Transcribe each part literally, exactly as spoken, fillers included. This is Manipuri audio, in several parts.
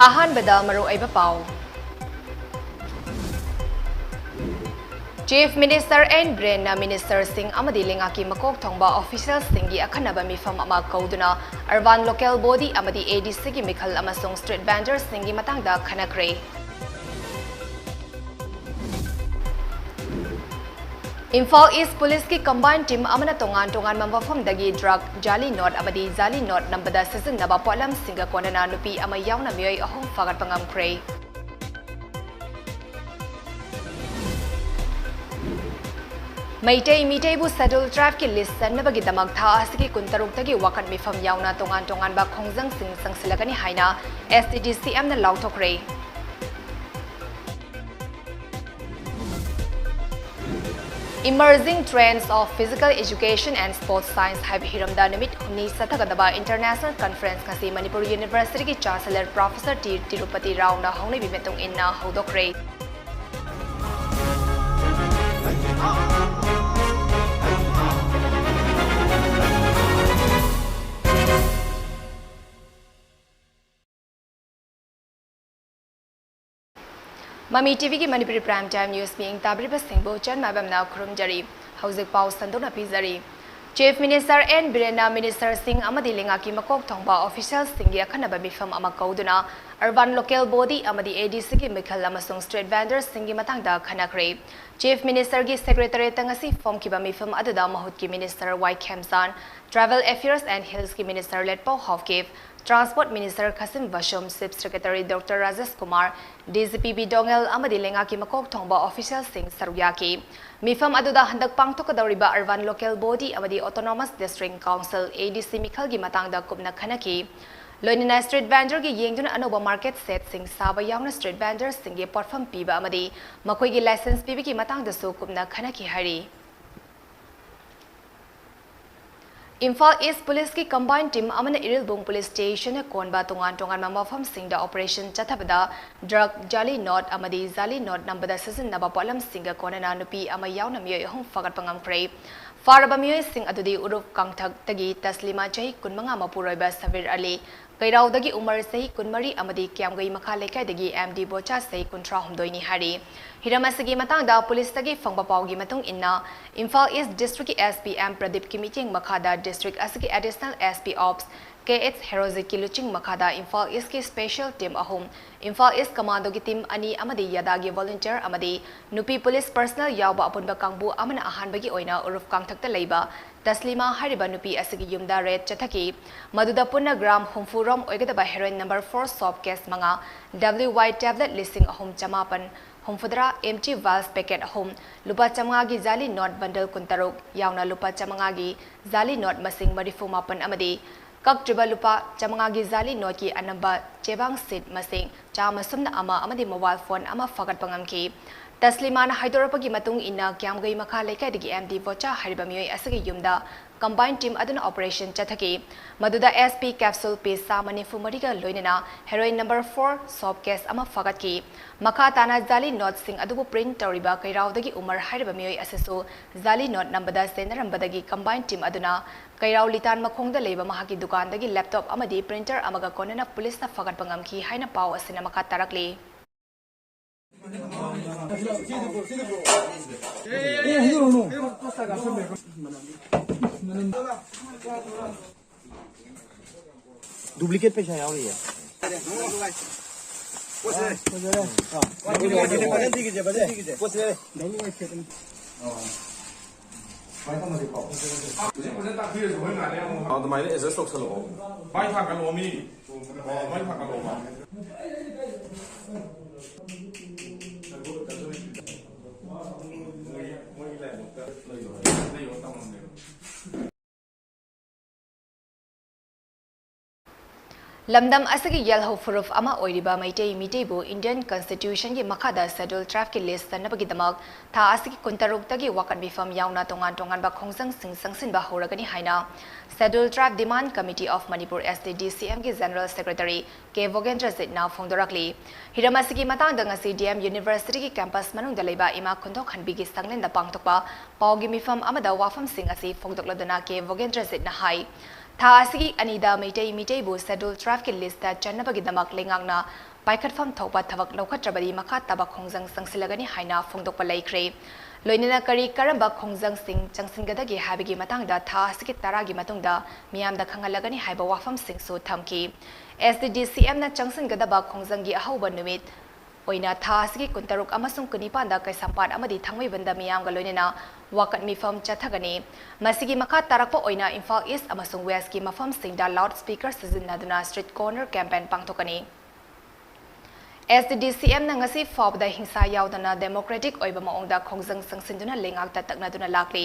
ꯑꯍꯥꯟꯕꯗ ꯃꯔꯨꯑꯣꯏꯕ ꯄꯥꯎ꯫ Chief Minister N ꯕꯤꯔꯦꯟꯅ ministerꯁꯤꯡ ꯑꯃꯗꯤ ꯂꯩꯉꯥꯛꯀꯤ ꯃꯀꯣꯛ ꯊꯣꯡꯕ officialꯁꯤꯡꯒꯤ ꯑꯈꯟꯅꯕ ꯃꯤꯐꯝ ꯑꯃ ꯀꯧꯗꯨꯅ urban local body ꯑꯃꯗꯤ ADCꯒꯤ ꯃꯤꯈꯜ ꯑꯃꯁꯨꯡ street vendorꯁꯤꯡꯒꯤ ꯃꯇꯥꯡꯗ ꯈꯟꯅꯈ꯭ꯔꯦ꯫ ꯏꯝꯐꯥꯜ East Policeꯀꯤ combined team ꯑꯃꯅ ꯇꯣꯉꯥꯟ ꯇꯣꯉꯥꯟꯕ ꯃꯐꯝꯗꯒꯤ drug, ꯖꯥꯂꯤ ꯅꯣꯠ ꯑꯃꯗꯤ ꯖꯥꯂꯤ ꯅꯣꯠ ꯅꯝꯕꯗ ꯁꯤꯖꯤꯟꯅꯕ ꯄꯣꯠꯂꯝꯁꯤꯡꯒ ꯀꯣꯟꯅꯅ ꯅꯨꯄꯤ ꯑꯃ ꯌꯥꯎꯅ ꯃꯤꯑꯣꯏ ꯑꯍꯨꯝ ꯐꯥꯒꯠꯄ ꯉꯝꯈ꯭ꯔꯦ꯫ ꯃꯩꯇꯩ ꯃꯤꯇꯩꯕꯨ Scheduled Tribeꯀꯤ list ꯆꯟꯅꯕꯒꯤꯗꯃꯛ ꯊꯥ ꯑꯁꯤꯒꯤ ꯀꯨꯟꯇꯔꯨꯛꯇꯒꯤ ꯋꯥꯀꯠ ꯃꯤꯐꯝ ꯌꯥꯎꯅ ꯇꯣꯉꯥꯟ ꯇꯣꯉꯥꯟꯕ ꯈꯣꯡꯖꯪꯁꯤꯡ ꯆꯪꯁꯤꯜꯂꯒꯅꯤ ꯍꯥꯏꯅ STDCMꯅ ꯂꯥꯎꯊꯣꯛꯈ꯭ꯔꯦ꯫ Emerging Trends of Physical Education and Sports Science ꯍꯥꯏꯕ ꯍꯤꯔꯝꯗ ꯅꯨꯃꯤꯠ ꯍꯨꯝꯅꯤ ꯆꯠꯊꯒꯗꯕ international conference ꯉꯁꯤ ꯃꯅꯤꯄꯨꯔ Universityꯒꯤ Chancellor Professor T ꯇꯤꯔꯨꯄꯇꯤ ꯔꯥꯎꯅ ꯍꯧꯅꯕꯤ ꯃꯇꯨꯡ ꯏꯟꯅ ꯍꯧꯗꯣꯛꯈ꯭ꯔꯦ꯫ ꯃꯃꯤ TVꯒꯤ ꯃꯅꯤꯄꯨꯔꯤ Prime Time News ꯃꯤꯠꯌꯦꯡ ꯇꯥꯕꯤꯔꯤꯕꯁꯤꯡꯕꯨ ꯆꯟ ꯃꯥꯏꯕꯝꯅ ꯈꯨꯔꯨꯝꯖꯔꯤ꯫ ꯍꯧꯖꯤꯛ ꯄꯥꯎ ꯁꯟꯗꯣꯛꯅ ꯄꯤꯖꯔꯤ꯫ Chief Minister N ꯕꯤꯔꯦꯟꯅ ministerꯁꯤꯡ ꯑꯃꯗꯤ ꯂꯩꯉꯥꯛꯀꯤ ꯃꯀꯣꯛ ꯊꯣꯡꯕ officialꯁꯤꯡꯒꯤ ꯑꯈꯟꯅꯕ ꯃꯤꯐꯝ ꯑꯃ ꯀꯧꯗꯨꯅ urban local body ꯑꯃꯗꯤ ADCꯒꯤ ꯃꯤꯈꯜ ꯑꯃꯁꯨꯡ street vendorꯁꯤꯡꯒꯤ ꯃꯇꯥꯡꯗ ꯈꯟꯅꯈ꯭ꯔꯦ꯫ Chief Ministerꯒꯤ Secretariatꯇ ꯉꯁꯤ ꯐꯣꯡꯈꯤꯕ ꯃꯤꯐꯝ ꯑꯗꯨꯗ ꯃꯍꯨꯠꯀꯤ Minister Y Khemchand, Tribal Affairs and Hillsꯀꯤ Minister Letpao Haokip, Transport Minister Khashim Vashum, Chief Secretary Doctor Rajesh Kumar, DGP B Dongel ꯑꯃꯗꯤ ꯂꯩꯉꯥꯛꯀꯤ ꯃꯀꯣꯛ ꯊꯣꯡꯕ officialꯁꯤꯡ ꯁꯔꯨꯛ ꯌꯥꯈꯤ꯫ ꯃꯤꯐꯝ ꯑꯗꯨꯗ ꯍꯟꯗꯛ ꯄꯥꯡꯊꯣꯛꯀꯗꯧꯔꯤꯕ urban local body ꯑꯃꯗꯤ Autonomous District Council, ADC ꯃꯤꯈꯜꯒꯤ ꯃꯇꯥꯡꯗ ꯀꯨꯞꯅ ꯈꯟꯅꯈꯤ꯫ ꯂꯣꯏꯅꯅ street vendorꯒꯤ ꯌꯦꯡꯗꯨꯅ ꯑꯅꯧꯕ market shedꯁꯤꯡ ꯁꯥꯕ ꯌꯥꯎꯅ street vendorꯁꯤꯡꯒꯤ ꯄꯣꯠꯐꯝ ꯄꯤꯕ ꯑꯃꯗꯤ ꯃꯈꯣꯏꯒꯤ licence ꯄꯤꯕꯒꯤ ꯃꯇꯥꯡꯗꯁꯨ ꯀꯨꯞꯅ ꯈꯟꯅꯈꯤ ꯍꯥꯏꯔꯤ꯫ ꯏꯝꯐꯥꯜ East Policeꯀꯤ combined team ꯑꯃꯅ ꯏꯔꯤꯜꯕꯨꯡ Police Stationꯅ ꯀꯣꯟꯕ ꯇꯣꯉꯥꯟ ꯇꯣꯉꯥꯟꯕ ꯃꯐꯝꯁꯤꯡꯗ operation ꯆꯠꯊꯕꯗ drug, ꯖꯥꯂꯤ ꯅꯣꯠ ꯑꯃꯗꯤ ꯖꯥꯂꯤ ꯅꯣꯠ ꯅꯝꯕꯗ ꯁꯤꯖꯤꯟꯅꯕ ꯄꯣꯠꯂꯝꯁꯤꯡꯒ ꯀꯣꯟꯅꯅ ꯅꯨꯄꯤ ꯑꯃ ꯌꯥꯎꯅ ꯃꯤꯑꯣꯏ ꯑꯍꯨꯝ ꯐꯥꯒꯠꯄ ꯉꯝꯈ꯭ꯔꯦ꯫ ꯐꯥꯔꯕ ꯃꯤꯑꯣꯏꯁꯤꯡ ꯑꯗꯨꯗꯤ ꯎꯔꯨꯞ ꯀꯥꯡꯊꯛꯇꯒꯤ ꯇꯁꯂꯤꯃꯥ ꯆꯍꯤ ꯀꯨꯟꯃꯉꯥ, ꯃꯄꯨꯔꯣꯏꯕ ꯁꯕꯤꯔ ꯑꯂꯤ, ꯀꯩꯔꯥꯎꯗꯒꯤ ꯎꯃꯔ ꯆꯍꯤ ꯀꯨꯟꯃꯔꯤ ꯑꯃꯗꯤ ꯀ꯭ꯌꯥꯝꯒꯩ ꯃꯈꯥ ꯂꯩꯀꯥꯏꯗꯒꯤ ꯑꯦꯝ ꯗꯤ ꯕꯣꯆꯥ ꯆꯍꯤ ꯀꯨꯟꯊ꯭ꯔꯥꯍꯨꯝꯗꯣꯏꯅꯤ ꯍꯥꯏꯔꯤ꯫ ꯍꯤꯔꯝ ꯑꯁꯤꯒꯤ ꯃꯇꯥꯡꯗ ꯄꯨꯂꯤꯁꯇꯒꯤ ꯐꯪꯕ ꯄꯥꯎꯒꯤ ꯃꯇꯨꯡ ꯏꯟꯅ, ꯏꯝꯐꯥꯜ ꯏꯁ ꯗꯤꯁꯇ꯭ꯔꯤꯛꯀꯤ ꯑꯦꯁ ꯄꯤ ꯑꯦꯝ ꯄ꯭ꯔꯗꯤꯞꯀꯤ ꯃꯤꯠꯌꯦꯡ ꯃꯈꯥꯗ ꯗꯤꯁꯇ꯭ꯔꯤꯛ ꯑꯁꯤꯒꯤ ꯑꯦꯗꯤꯁꯅꯦꯜ ꯑꯦꯁ ꯄꯤ ꯑꯣꯞꯁ ꯀꯦ ꯑꯦꯆ ꯍꯦꯔꯣꯖꯤꯠꯀꯤ ꯂꯨꯆꯤꯡ ꯃꯈꯥꯗ ꯏꯝꯐꯥꯜ ꯏꯁꯀꯤ ꯁ꯭ꯄꯦꯁꯤꯌꯦꯜ ꯇꯤꯝ ꯑꯍꯨꯝ, ꯏꯝꯐꯥꯜ ꯏꯁ ꯀꯃꯥꯟꯗꯣꯒꯤ ꯇꯤꯝ ꯑꯅꯤ ꯑꯃꯗꯤ ꯌꯥꯗꯥꯒꯤ ꯚꯣꯂꯨꯟꯇꯤꯌꯔ ꯑꯃꯗꯤ ꯅꯨꯄꯤ ꯄꯨꯂꯤꯁ ꯄꯔꯁꯅꯦꯜ ꯌꯥꯎꯕ ꯑꯄꯨꯟꯕ ꯀꯥꯡꯕꯨ ꯑꯃꯅ ꯑꯍꯥꯟꯕꯒꯤ ꯑꯣꯏꯅ ꯎꯔꯨꯞ ꯀꯥꯡꯊꯛꯇ ꯂꯩꯕ ꯇꯁꯂꯤꯃꯥ ꯍꯥꯏꯔꯤꯕ ꯅꯨꯄꯤ ꯑꯁꯤꯒꯤ ꯌꯨꯝꯗ ꯔꯦꯗ ꯆꯠꯊꯈꯤ꯫ ꯃꯗꯨꯗ ꯄꯨꯟꯅ ꯒ꯭ꯔꯥꯝ ꯍꯨꯝꯐꯨ ꯔꯣꯝ ꯑꯣꯏꯒꯗꯕ heroin number four soap case ꯃꯉꯥ, ꯗꯕ꯭ꯂꯤꯎ ꯋꯥꯏ ꯇꯦꯕ꯭ꯂꯦꯠ ꯂꯤꯁꯤꯡ ꯑꯍꯨꯝ ꯆꯃꯥꯄꯟ ꯍꯨꯝꯐꯨꯇꯔꯥ, ꯑꯦꯝꯇꯤ ꯚꯥꯏꯜꯁ ꯄꯦꯀꯦꯠ ꯑꯍꯨꯝ, ꯂꯨꯄꯥ ꯆꯥꯝꯃꯉꯥꯒꯤ ꯖꯥꯂꯤ ꯅꯣꯠ ꯕꯟꯗꯜ ꯀꯨꯟꯇꯔꯨꯛ ꯌꯥꯎꯅ ꯂꯨꯄꯥ ꯆꯥꯝꯃꯉꯥꯒꯤ ꯖꯥꯂꯤ ꯅꯣꯠ ꯃꯁꯤꯡ ꯃꯔꯤꯐꯨ ꯃꯥꯄꯟ ꯑꯃꯗꯤ ꯀꯛꯇ꯭ꯔꯤꯕ ꯂꯨꯄꯥ ꯆꯥꯝꯃꯉꯥꯒꯤ ꯖꯥꯂꯤ ꯅꯣꯠꯀꯤ ꯑꯅꯝꯕ ꯆꯦꯕꯥꯡ ꯁꯤꯠ ꯃꯁꯤꯡ ꯆꯥꯝꯃ ꯁꯨꯞꯅ ꯑꯃ ꯑꯃꯗꯤ ꯃꯣꯕꯥꯏꯜ ꯐꯣꯟ ꯑꯃ ꯐꯥꯒꯠꯄ ꯉꯝꯈꯤ꯫ ꯇꯁꯂꯤꯃꯥꯅ ꯍꯥꯏꯗꯣꯔꯛꯄꯒꯤ ꯃꯇꯨꯡ ꯏꯟꯅ, ꯀ꯭ꯌꯥꯝꯒꯩ ꯃꯈꯥ ꯂꯩꯀꯥꯏꯗꯒꯤ ꯑꯦꯝ ꯗꯤ ꯕꯣꯆꯥ ꯍꯥꯏꯔꯤꯕ ꯃꯤꯑꯣꯏ ꯑꯁꯤꯒꯤ ꯌꯨꯝꯗ ꯀꯝꯕꯥꯏꯟ ꯇꯤꯝ ꯑꯗꯨꯅ ꯑꯣꯄꯔꯦꯁꯟ ꯆꯠꯊꯈꯤ꯫ ꯃꯗꯨꯗ ꯑꯦꯁ ꯄꯤ ꯀꯦꯞꯁꯨꯜ ꯄꯤꯁ ꯆꯥꯝꯃ ꯅꯤꯐꯨ ꯃꯔꯤꯒ ꯂꯣꯏꯅꯅ heroin number four soap case ꯑꯃ ꯐꯥꯒꯠꯈꯤ꯫ ꯃꯈꯥ ꯇꯥꯅ ꯖꯥꯂꯤ ꯅꯣꯠꯁꯤꯡ ꯑꯗꯨꯕꯨ ꯄ꯭ꯔꯤꯟꯠ ꯇꯧꯔꯤꯕ ꯀꯩꯔꯥꯎꯗꯒꯤ ꯎꯃꯔ ꯍꯥꯏꯔꯤꯕ ꯃꯤꯑꯣꯏ ꯑꯁꯤꯁꯨ ꯖꯥꯂꯤ ꯅꯣꯠ ꯅꯝꯕꯗ ꯆꯦꯟꯅꯔꯝꯕꯗꯒꯤ ꯀꯝꯕꯥꯏꯟ ꯇꯤꯝ ꯑꯗꯨꯅ ꯀꯩꯔꯥꯎ ꯂꯤꯇꯥꯟ ꯃꯈꯣꯡꯗ ꯂꯩꯕ ꯃꯍꯥꯛꯀꯤ ꯗꯨꯀꯥꯟꯗꯒꯤ ꯂꯦꯞꯇꯣꯞ ꯑꯃꯗꯤ ꯄ꯭ꯔꯤꯟꯇꯔ ꯑꯃꯒ ꯀꯣꯟꯅꯅ ꯄꯨꯂꯤꯁꯅ ꯐꯥꯒꯠꯄ ꯉꯝꯈꯤ ꯍꯥꯏꯅ ꯄꯥꯎ ꯑꯁꯤꯅ ꯃꯈꯥ ꯇꯥꯔꯛꯂꯤ꯫ ꯗꯨꯄ꯭ꯂꯤꯀꯦꯠ ꯄꯩꯁꯥ ꯌꯥꯎꯔꯤꯌꯦ꯫ ꯑꯗꯨꯃꯥꯏꯅ ꯑꯦꯗꯖꯁ ꯇꯧꯁꯜꯂꯛꯑꯣ꯫ ꯃꯥꯏ ꯊꯥꯡꯒꯠꯂꯛꯑꯣ ꯃꯤ꯫ ꯃꯥꯏ ꯊꯥꯡꯒꯠꯂꯛꯑꯣ꯫ ꯂꯝꯗꯝ ꯑꯁꯤꯒꯤ ꯌꯦꯜꯍꯧ ꯐꯨꯔꯨꯞ ꯑꯃ ꯑꯣꯏꯔꯤꯕ ꯃꯩꯇꯩ ꯃꯤꯇꯩꯕꯨ Indian Constitution ꯒꯤ ꯃꯈꯥꯗ Scheduled Tribe ꯀꯤ list ꯆꯟꯅꯕꯒꯤꯗꯃꯛ ꯊꯥ ꯑꯁꯤꯒꯤ ꯀꯨꯟꯇꯔꯨꯛꯇꯒꯤ ꯋꯥꯀꯠ ꯃꯤꯐꯝ ꯌꯥꯎꯅ ꯇꯣꯉꯥꯟ ꯇꯣꯉꯥꯟꯕ ꯈꯣꯡꯖꯪꯁꯤꯡ ꯆꯪꯁꯤꯟꯕ ꯍꯧꯔꯒꯅꯤ ꯍꯥꯏꯅ Scheduled Tribe Demand Committee of Manipur, S T D C M ꯒꯤ General Secretary ꯀꯦ ꯚꯣꯒꯦꯟꯗ꯭ꯔꯖꯤꯠꯅ ꯐꯣꯡꯗꯣꯔꯛꯂꯤ꯫ ꯍꯤꯔꯝ ꯑꯁꯤꯒꯤ ꯃꯇꯥꯡꯗ ꯉꯁꯤ D M University ꯒꯤ campus ꯃꯅꯨꯡꯗ ꯂꯩꯕ ꯏꯃꯥ ꯈꯨꯟꯗꯣꯛ ꯍꯟꯕꯤꯒꯤ ꯁꯪꯂꯦꯟꯗ ꯄꯥꯡꯊꯣꯛꯄ ꯄꯥꯎꯒꯤ ꯃꯤꯐꯝ ꯑꯃꯗ ꯋꯥꯐꯝꯁꯤꯡ ꯑꯁꯤ ꯐꯣꯡꯗꯣꯛꯂꯗꯨꯅ ꯀꯦ ꯚꯣꯒꯦꯟꯗ꯭ꯔꯖꯤꯠꯅ ꯍꯥꯏ, ꯊꯥ ꯑꯁꯤꯒꯤ ꯑꯅꯤꯗ ꯃꯩꯇꯩ ꯃꯤꯇꯩꯕꯨ Scheduled Tribe ꯀꯤ list ꯇ ꯆꯟꯅꯕꯒꯤꯗꯃꯛ ꯂꯩꯉꯥꯛꯅ ꯄꯥꯏꯈꯠꯐꯝ ꯊꯣꯛꯄ ꯊꯕꯛ ꯂꯧꯈꯠꯇ꯭ꯔꯕꯗꯤ ꯃꯈꯥ ꯇꯥꯕ ꯈꯣꯡꯖꯪ ꯆꯪꯁꯤꯜꯂꯒꯅꯤ ꯍꯥꯏꯅ ꯐꯣꯡꯗꯣꯛꯄ ꯂꯩꯈ꯭ꯔꯦ꯫ ꯂꯣꯏꯅꯅ ꯀꯔꯤ ꯀꯔꯝꯕ ꯈꯣꯡꯖꯪꯁꯤꯡ ꯆꯪꯁꯤꯟꯒꯗꯒꯦ ꯍꯥꯏꯕꯒꯤ ꯃꯇꯥꯡꯗ ꯊꯥ ꯑꯁꯤꯒꯤ ꯇꯔꯥꯒꯤ ꯃꯇꯨꯡꯗ ꯃꯤꯌꯥꯝꯗ ꯈꯪꯍꯜꯂꯒꯅꯤ ꯍꯥꯏꯕ ꯋꯥꯐꯝꯁꯤꯡꯁꯨ ꯊꯝꯈꯤ꯫ S T D C M ꯅ ꯆꯪꯁꯤꯟꯒꯗꯕ ꯈꯣꯡꯖꯪꯒꯤ ꯑꯍꯧꯕ ꯅꯨꯃꯤꯠ ꯑꯣꯏꯅ ꯊꯥ ꯑꯁꯤꯒꯤ ꯀꯨꯟꯇꯔꯨꯛ ꯑꯃꯁꯨꯡ ꯀꯨꯟꯅꯤꯄꯥꯟꯗ ꯀꯩꯁꯥꯝꯄꯥꯠ ꯑꯃꯗꯤ ꯊꯥꯡꯃꯩꯕꯟꯗ ꯃꯤꯌꯥꯝꯒ ꯂꯣꯏꯅꯅ ꯋꯥꯀꯠ ꯃꯤꯐꯝ ꯆꯠꯊꯒꯅꯤ꯫ ꯃꯁꯤꯒꯤ ꯃꯈꯥ ꯇꯥꯔꯛꯄ ꯑꯣꯏꯅ ꯏꯝꯐꯥꯜ East ꯑꯃꯁꯨꯡ West ꯀꯤ ꯃꯐꯝꯁꯤꯡꯗ loud speaker ꯁꯤꯖꯤꯟꯅꯗꯨꯅ street corner campaign ꯄꯥꯡꯊꯣꯛꯀꯅꯤ꯫ S T D C M ꯅ ꯉꯁꯤ ꯐꯥꯎꯕꯗ ꯍꯤꯡꯁꯥ ꯌꯥꯎꯗꯅ democratic ꯑꯣꯏꯕ ꯃꯑꯣꯡꯗ ꯈꯣꯡꯖꯪ ꯆꯪꯁꯤꯟꯗꯨꯅ ꯂꯩꯉꯥꯛꯇ ꯇꯛꯅꯗꯨꯅ ꯂꯥꯛꯂꯤ꯫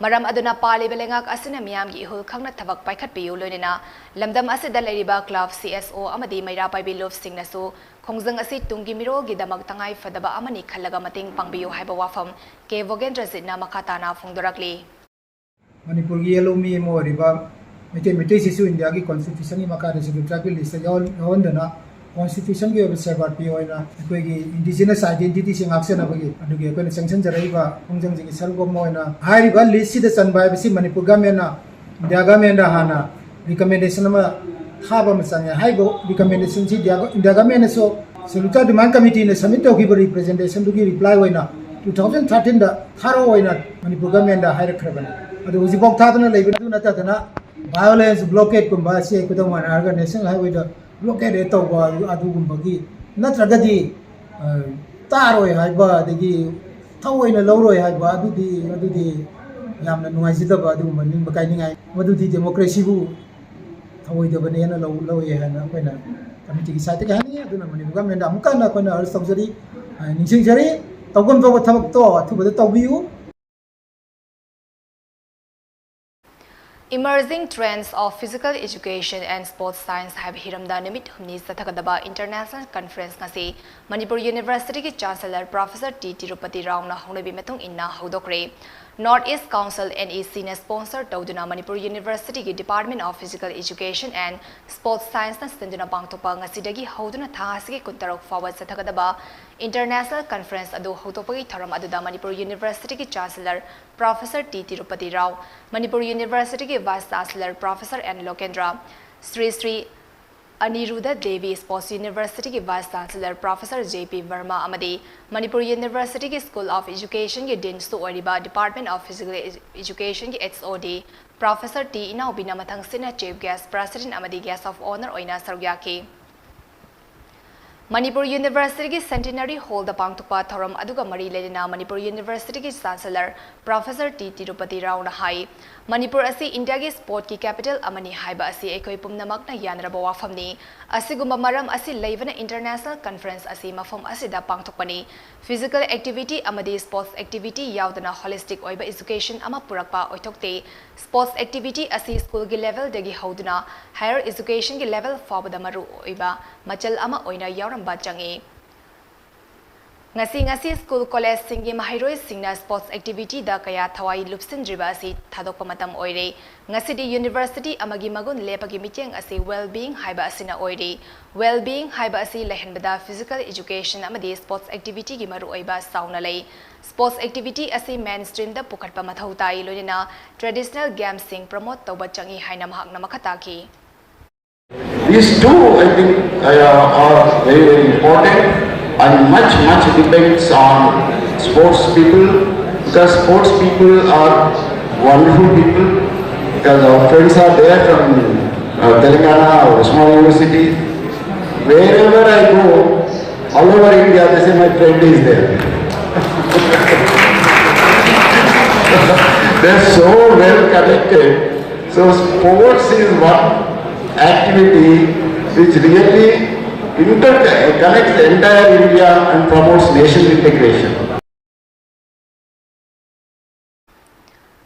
ꯃꯔꯝ ꯑꯗꯨꯅ ꯄꯥꯜꯂꯤꯕ ꯂꯩꯉꯥꯛ ꯑꯁꯤꯅ ꯃꯤꯌꯥꯝꯒꯤ ꯏꯍꯨꯜ ꯈꯪꯅ ꯊꯕꯛ ꯄꯥꯏꯈꯠꯄꯤꯌꯨ, ꯂꯣꯏꯅꯅ ꯂꯝꯗꯝ ꯑꯁꯤꯗ ꯂꯩꯔꯤꯕ club, C S O ꯑꯃꯗꯤ ꯃꯩꯔꯥ ꯄꯥꯏꯕꯤ ꯂꯨꯞꯁꯤꯡꯅꯁꯨ ꯈꯣꯡꯖꯪ ꯑꯁꯤ ꯇꯨꯡꯒꯤ ꯃꯤꯔꯣꯜꯒꯤꯗꯃꯛ ꯇꯉꯥꯏ ꯐꯗꯕ ꯑꯃꯅꯤ ꯈꯜꯂꯒ ꯃꯇꯦꯡ ꯄꯥꯡꯕꯤꯌꯨ ꯍꯥꯏꯕ ꯋꯥꯐꯝ ꯀꯦ ꯚꯣꯒꯦꯟꯗ꯭ꯔꯖꯤꯠꯅ ꯃꯈꯥ ꯇꯥꯅ ꯐꯣꯡꯗꯣꯔꯛꯂꯤ꯫ ꯃꯅꯤꯄꯨꯔꯒꯤ ꯌꯦꯜꯍꯧ ꯃꯤ ꯑꯃ ꯑꯣꯏꯔꯤꯕ ꯃꯩꯇꯩ, ꯃꯩꯇꯩꯁꯤꯁꯨ ꯏꯟꯗꯤꯌꯥꯒꯤ constitution ꯒꯤ ꯃꯈꯥꯗ Scheduled Tribe ꯀꯤ list ꯇ ꯌꯥꯎꯍꯟ-, ꯌꯥꯎꯍꯟꯗꯅ constitution ꯒꯤ ꯑꯣꯏꯕ safeguard ꯄꯤꯌꯨ ꯍꯥꯏꯅ ꯑꯩꯈꯣꯏꯒꯤ indigenous identity ꯁꯤ ꯉꯥꯛꯆꯅꯕꯒꯤ ꯑꯗꯨꯒꯤ ꯑꯩꯈꯣꯏꯅ ꯆꯪꯁꯤꯟꯖꯔꯛꯏꯕ ꯈꯣꯡꯖꯪꯁꯤꯒꯤ ꯁꯔꯨꯛ ꯑꯃ ꯑꯣꯏꯅ ꯍꯥꯏꯔꯤꯕ list ꯁꯤꯗ ꯆꯟꯕ ꯍꯥꯏꯕꯁꯤ ꯃꯅꯤꯄꯨꯔ government ꯅ ꯏꯟꯗꯤꯌꯥ government ꯗ ꯍꯥꯟꯅ recommendation ꯑꯃ ꯊꯥꯕ ꯑꯃ ꯆꯪꯉꯦ꯫ ꯍꯥꯏꯔꯤꯕ recommendation ꯁꯤ ꯏꯟꯗꯤꯌꯥ, ꯏꯟꯗꯤꯌꯥ government ꯅꯁꯨ Scheduled Tribe Demand Committee ꯅ submit ꯇꯧꯈꯤꯕ representation ꯗꯨꯒꯤ reply ꯑꯣꯏꯅ two thousand thirteen ꯗ ꯊꯥꯔꯛꯑꯣ ꯍꯥꯏꯅ ꯃꯅꯤꯄꯨꯔ government ꯗ ꯍꯥꯏꯔꯛꯈ꯭ꯔꯕꯅꯤ꯫ ꯑꯗꯨ ꯍꯧꯖꯤꯛꯐꯥꯎ ꯊꯥꯗꯅ ꯂꯩꯕꯅꯤ꯫ ꯑꯗꯨ ꯅꯠꯇꯗꯅ violence, blockade ꯀꯨꯝꯕ ꯑꯁꯤ ꯈꯨꯗꯝ ꯑꯣꯏꯅ ꯍꯥꯏꯔꯒ national highway ꯗ blockade ꯍꯦꯛ ꯇꯧꯕ ꯑꯗꯨ-, ꯑꯗꯨꯒꯨꯝꯕꯒꯤ ꯅꯠꯇ꯭ꯔꯒꯗꯤ, ꯑ, ꯇꯥꯔꯣꯏ ꯍꯥꯏꯕ ꯑꯗꯒꯤ ꯊꯑꯣꯏꯅ ꯂꯧꯔꯣꯏ ꯍꯥꯏꯕ ꯑꯗꯨꯗꯤ, ꯑꯗꯨꯗꯤ ꯌꯥꯝꯅ ꯅꯨꯡꯉꯥꯏꯖꯗꯕ ꯑꯗꯨꯒꯨꯝꯕ ꯅꯤꯡꯕ ꯀꯥꯏꯅꯤꯡꯉꯥꯏ꯫ ꯃꯗꯨꯗꯤ democracy ꯕꯨ ꯊꯧꯑꯣꯏꯗꯕꯅꯦꯅ ꯂꯧ-, ꯂꯧꯋꯦ ꯍꯥꯏꯅ ꯑꯩꯈꯣꯏꯅ committee ꯒꯤ side ꯇꯒꯤ ꯍꯥꯏꯅꯤꯡꯉꯤ꯫ ꯑꯗꯨꯅ ꯃꯅꯤꯄꯨꯔ government ꯗ ꯑꯃꯨꯛꯀ ꯍꯟꯅ ꯑꯩꯈꯣꯏꯅ urge ꯇꯧꯖꯔꯤ, ꯑ, ꯅꯤꯡꯁꯤꯡꯖꯔꯤ, ꯇꯧꯐꯝ ꯊꯣꯛꯄ ꯊꯕꯛꯇꯣ ꯑꯊꯨꯕꯗ ꯇꯧꯕꯤꯌꯨ꯫ Emerging Trends of Physical Education and Sports Science ꯍꯥꯏꯕ ꯍꯤꯔꯝꯗ ꯅꯨꯃꯤꯠ ꯍꯨꯝꯅꯤ ꯆꯠꯊꯒꯗꯕ International Conference ꯉꯁꯤ ꯃꯅꯤꯄꯨꯔ Universityꯒꯤ Chancellor Professor T ꯇꯤꯔꯨꯄꯇꯤ ꯔꯥꯎꯅ ꯍꯧꯅꯕꯤ ꯃꯇꯨꯡ ꯏꯟꯅ ꯍꯧꯗꯣꯛꯈ꯭ꯔꯦ꯫ North East Council, NECꯅ sponsor ꯇꯧꯗꯨꯅ Manipur Universityꯒꯤ Department of Physical Education and Sports Scienceꯅ ꯁꯤꯟꯗꯨꯅ ꯄꯥꯡꯊꯣꯛꯄ ꯉꯁꯤꯗꯒꯤ ꯍꯧꯗꯨꯅ ꯊꯥ ꯑꯁꯤꯒꯤ ꯀꯨꯟꯇꯔꯨꯛ ꯐꯥꯎꯕ ꯆꯠꯊꯒꯗꯕ International Conference ꯑꯗꯨ ꯍꯧꯗꯣꯛꯄꯒꯤ ꯊꯧꯔꯝ ꯑꯗꯨꯗ ꯃꯅꯤꯄꯨꯔ Universityꯒꯤ Chancellor Professor T Tirupati Rao, Manipur Universityꯒꯤ Vice Chancellor Professor N ꯂꯣꯀꯦꯟꯗ꯭ꯔ, Shri Shri ꯑꯅꯤꯔꯨꯗ Devi Sports Universityꯒꯤ Vice Chancellor Professor J P ꯕꯔꯃꯥ ꯑꯃꯗꯤ ꯃꯅꯤꯄꯨꯔ Universityꯒꯤ School of Educationꯒꯤ Deanꯁꯨ ꯑꯣꯏꯔꯤꯕ Department of Physical Edu-, Educationꯒꯤ HOD Professor T ꯏꯅꯥꯎꯕꯤꯅ ꯃꯊꯪꯁꯤꯠꯅ Chief Guest, President ꯑꯃꯗꯤ Guest of Honour ꯑꯣꯏꯅ ꯁꯔꯨꯛ ꯌꯥꯈꯤ꯫ ꯃꯅꯤꯄꯨꯔ Universityꯒꯤ Centenary Hallꯗ ꯄꯥꯡꯊꯣꯛꯄ ꯊꯧꯔꯝ ꯑꯗꯨꯒ ꯃꯔꯤ ꯂꯩꯅꯅ ꯃꯅꯤꯄꯨꯔ Universityꯒꯤ Chancellor Professor T ꯇꯤꯔꯨꯄꯇꯤ ꯔꯥꯎꯅ ꯍꯥꯏ, ꯃꯅꯤꯄꯨꯔ ꯑꯁꯤ ꯏꯟꯗꯤꯌꯥꯒꯤ sportꯀꯤ capital ꯑꯃꯅꯤ ꯍꯥꯏꯕ ꯑꯁꯤ ꯑꯩꯈꯣꯏ ꯄꯨꯝꯅꯃꯛꯅ ꯌꯥꯅꯔꯕ ꯋꯥꯐꯝꯅꯤ꯫ ꯑꯁꯤꯒꯨꯝꯕ ꯃꯔꯝ ꯑꯁꯤ ꯂꯩꯕꯅ International Conference ꯑꯁꯤ ꯃꯐꯝ ꯑꯁꯤꯗ ꯄꯥꯡꯊꯣꯛꯄꯅꯤ꯫ Physical activity ꯑꯃꯗꯤ sports activity ꯌꯥꯎꯗꯅ holistic ꯑꯣꯏꯕ education ꯑꯃ ꯄꯨꯔꯛꯄ ꯑꯣꯏꯊꯣꯛꯇꯦ꯫ Sports activity ꯑꯁꯤ schoolꯒꯤ levelꯗꯒꯤ ꯍꯧꯗꯨꯅ higher educationꯒꯤ level ꯐꯥꯎꯕꯗ ꯃꯔꯨ ꯑꯣꯏꯕ ꯃꯆꯜ ꯑꯃ ꯑꯣꯏꯅ ꯌꯥꯎꯔꯝꯕ ꯆꯪꯏ꯫ ꯉꯁꯤ, ꯉꯁꯤ school collegeꯁꯤꯡꯒꯤ ꯃꯍꯩꯔꯣꯏꯁꯤꯡꯅ sports activityꯗ ꯀꯌꯥ ꯊꯋꯥꯏ ꯂꯨꯞꯁꯤꯟꯗ꯭ꯔꯤꯕ ꯑꯁꯤ ꯊꯥꯗꯣꯛꯄ ꯃꯇꯝ ꯑꯣꯏꯔꯦ꯫ ꯉꯁꯤꯗꯤ university ꯑꯃꯒꯤ ꯃꯒꯨꯟ ꯂꯦꯞꯄꯒꯤ ꯃꯤꯠꯌꯦꯡ ꯑꯁꯤ well-being ꯍꯥꯏꯕ ꯑꯁꯤꯅ ꯑꯣꯏꯔꯤ꯫ Well-being ꯍꯥꯏꯕ ꯑꯁꯤ ꯂꯩꯍꯟꯕꯗ physical education ꯑꯃꯗꯤ sports activityꯒꯤ ꯃꯔꯨꯑꯣꯏꯕ ꯆꯥꯎꯅ ꯂꯩ꯫ Sports activity ꯑꯁꯤ mainstreamꯗ ꯄꯨꯈꯠꯄ ꯃꯊꯧ ꯇꯥꯏ, ꯂꯣꯏꯅꯅ traditional gamesꯁꯤꯡ promote ꯇꯧꯕ ꯆꯪꯏ ꯍꯥꯏꯅ ꯃꯍꯥꯛꯅ ꯃꯈꯥ ꯇꯥꯈꯤ꯫ These two, I think, uh, are very, very important, and much, much depends on sports people, because sports people are wonderful people, because our friends are there from uh, Telangana or small university. Wherever I go, all over India, they say my friend is there. They're so well connected. So sports is one activity which really interconnects the entire India and promotes national integration.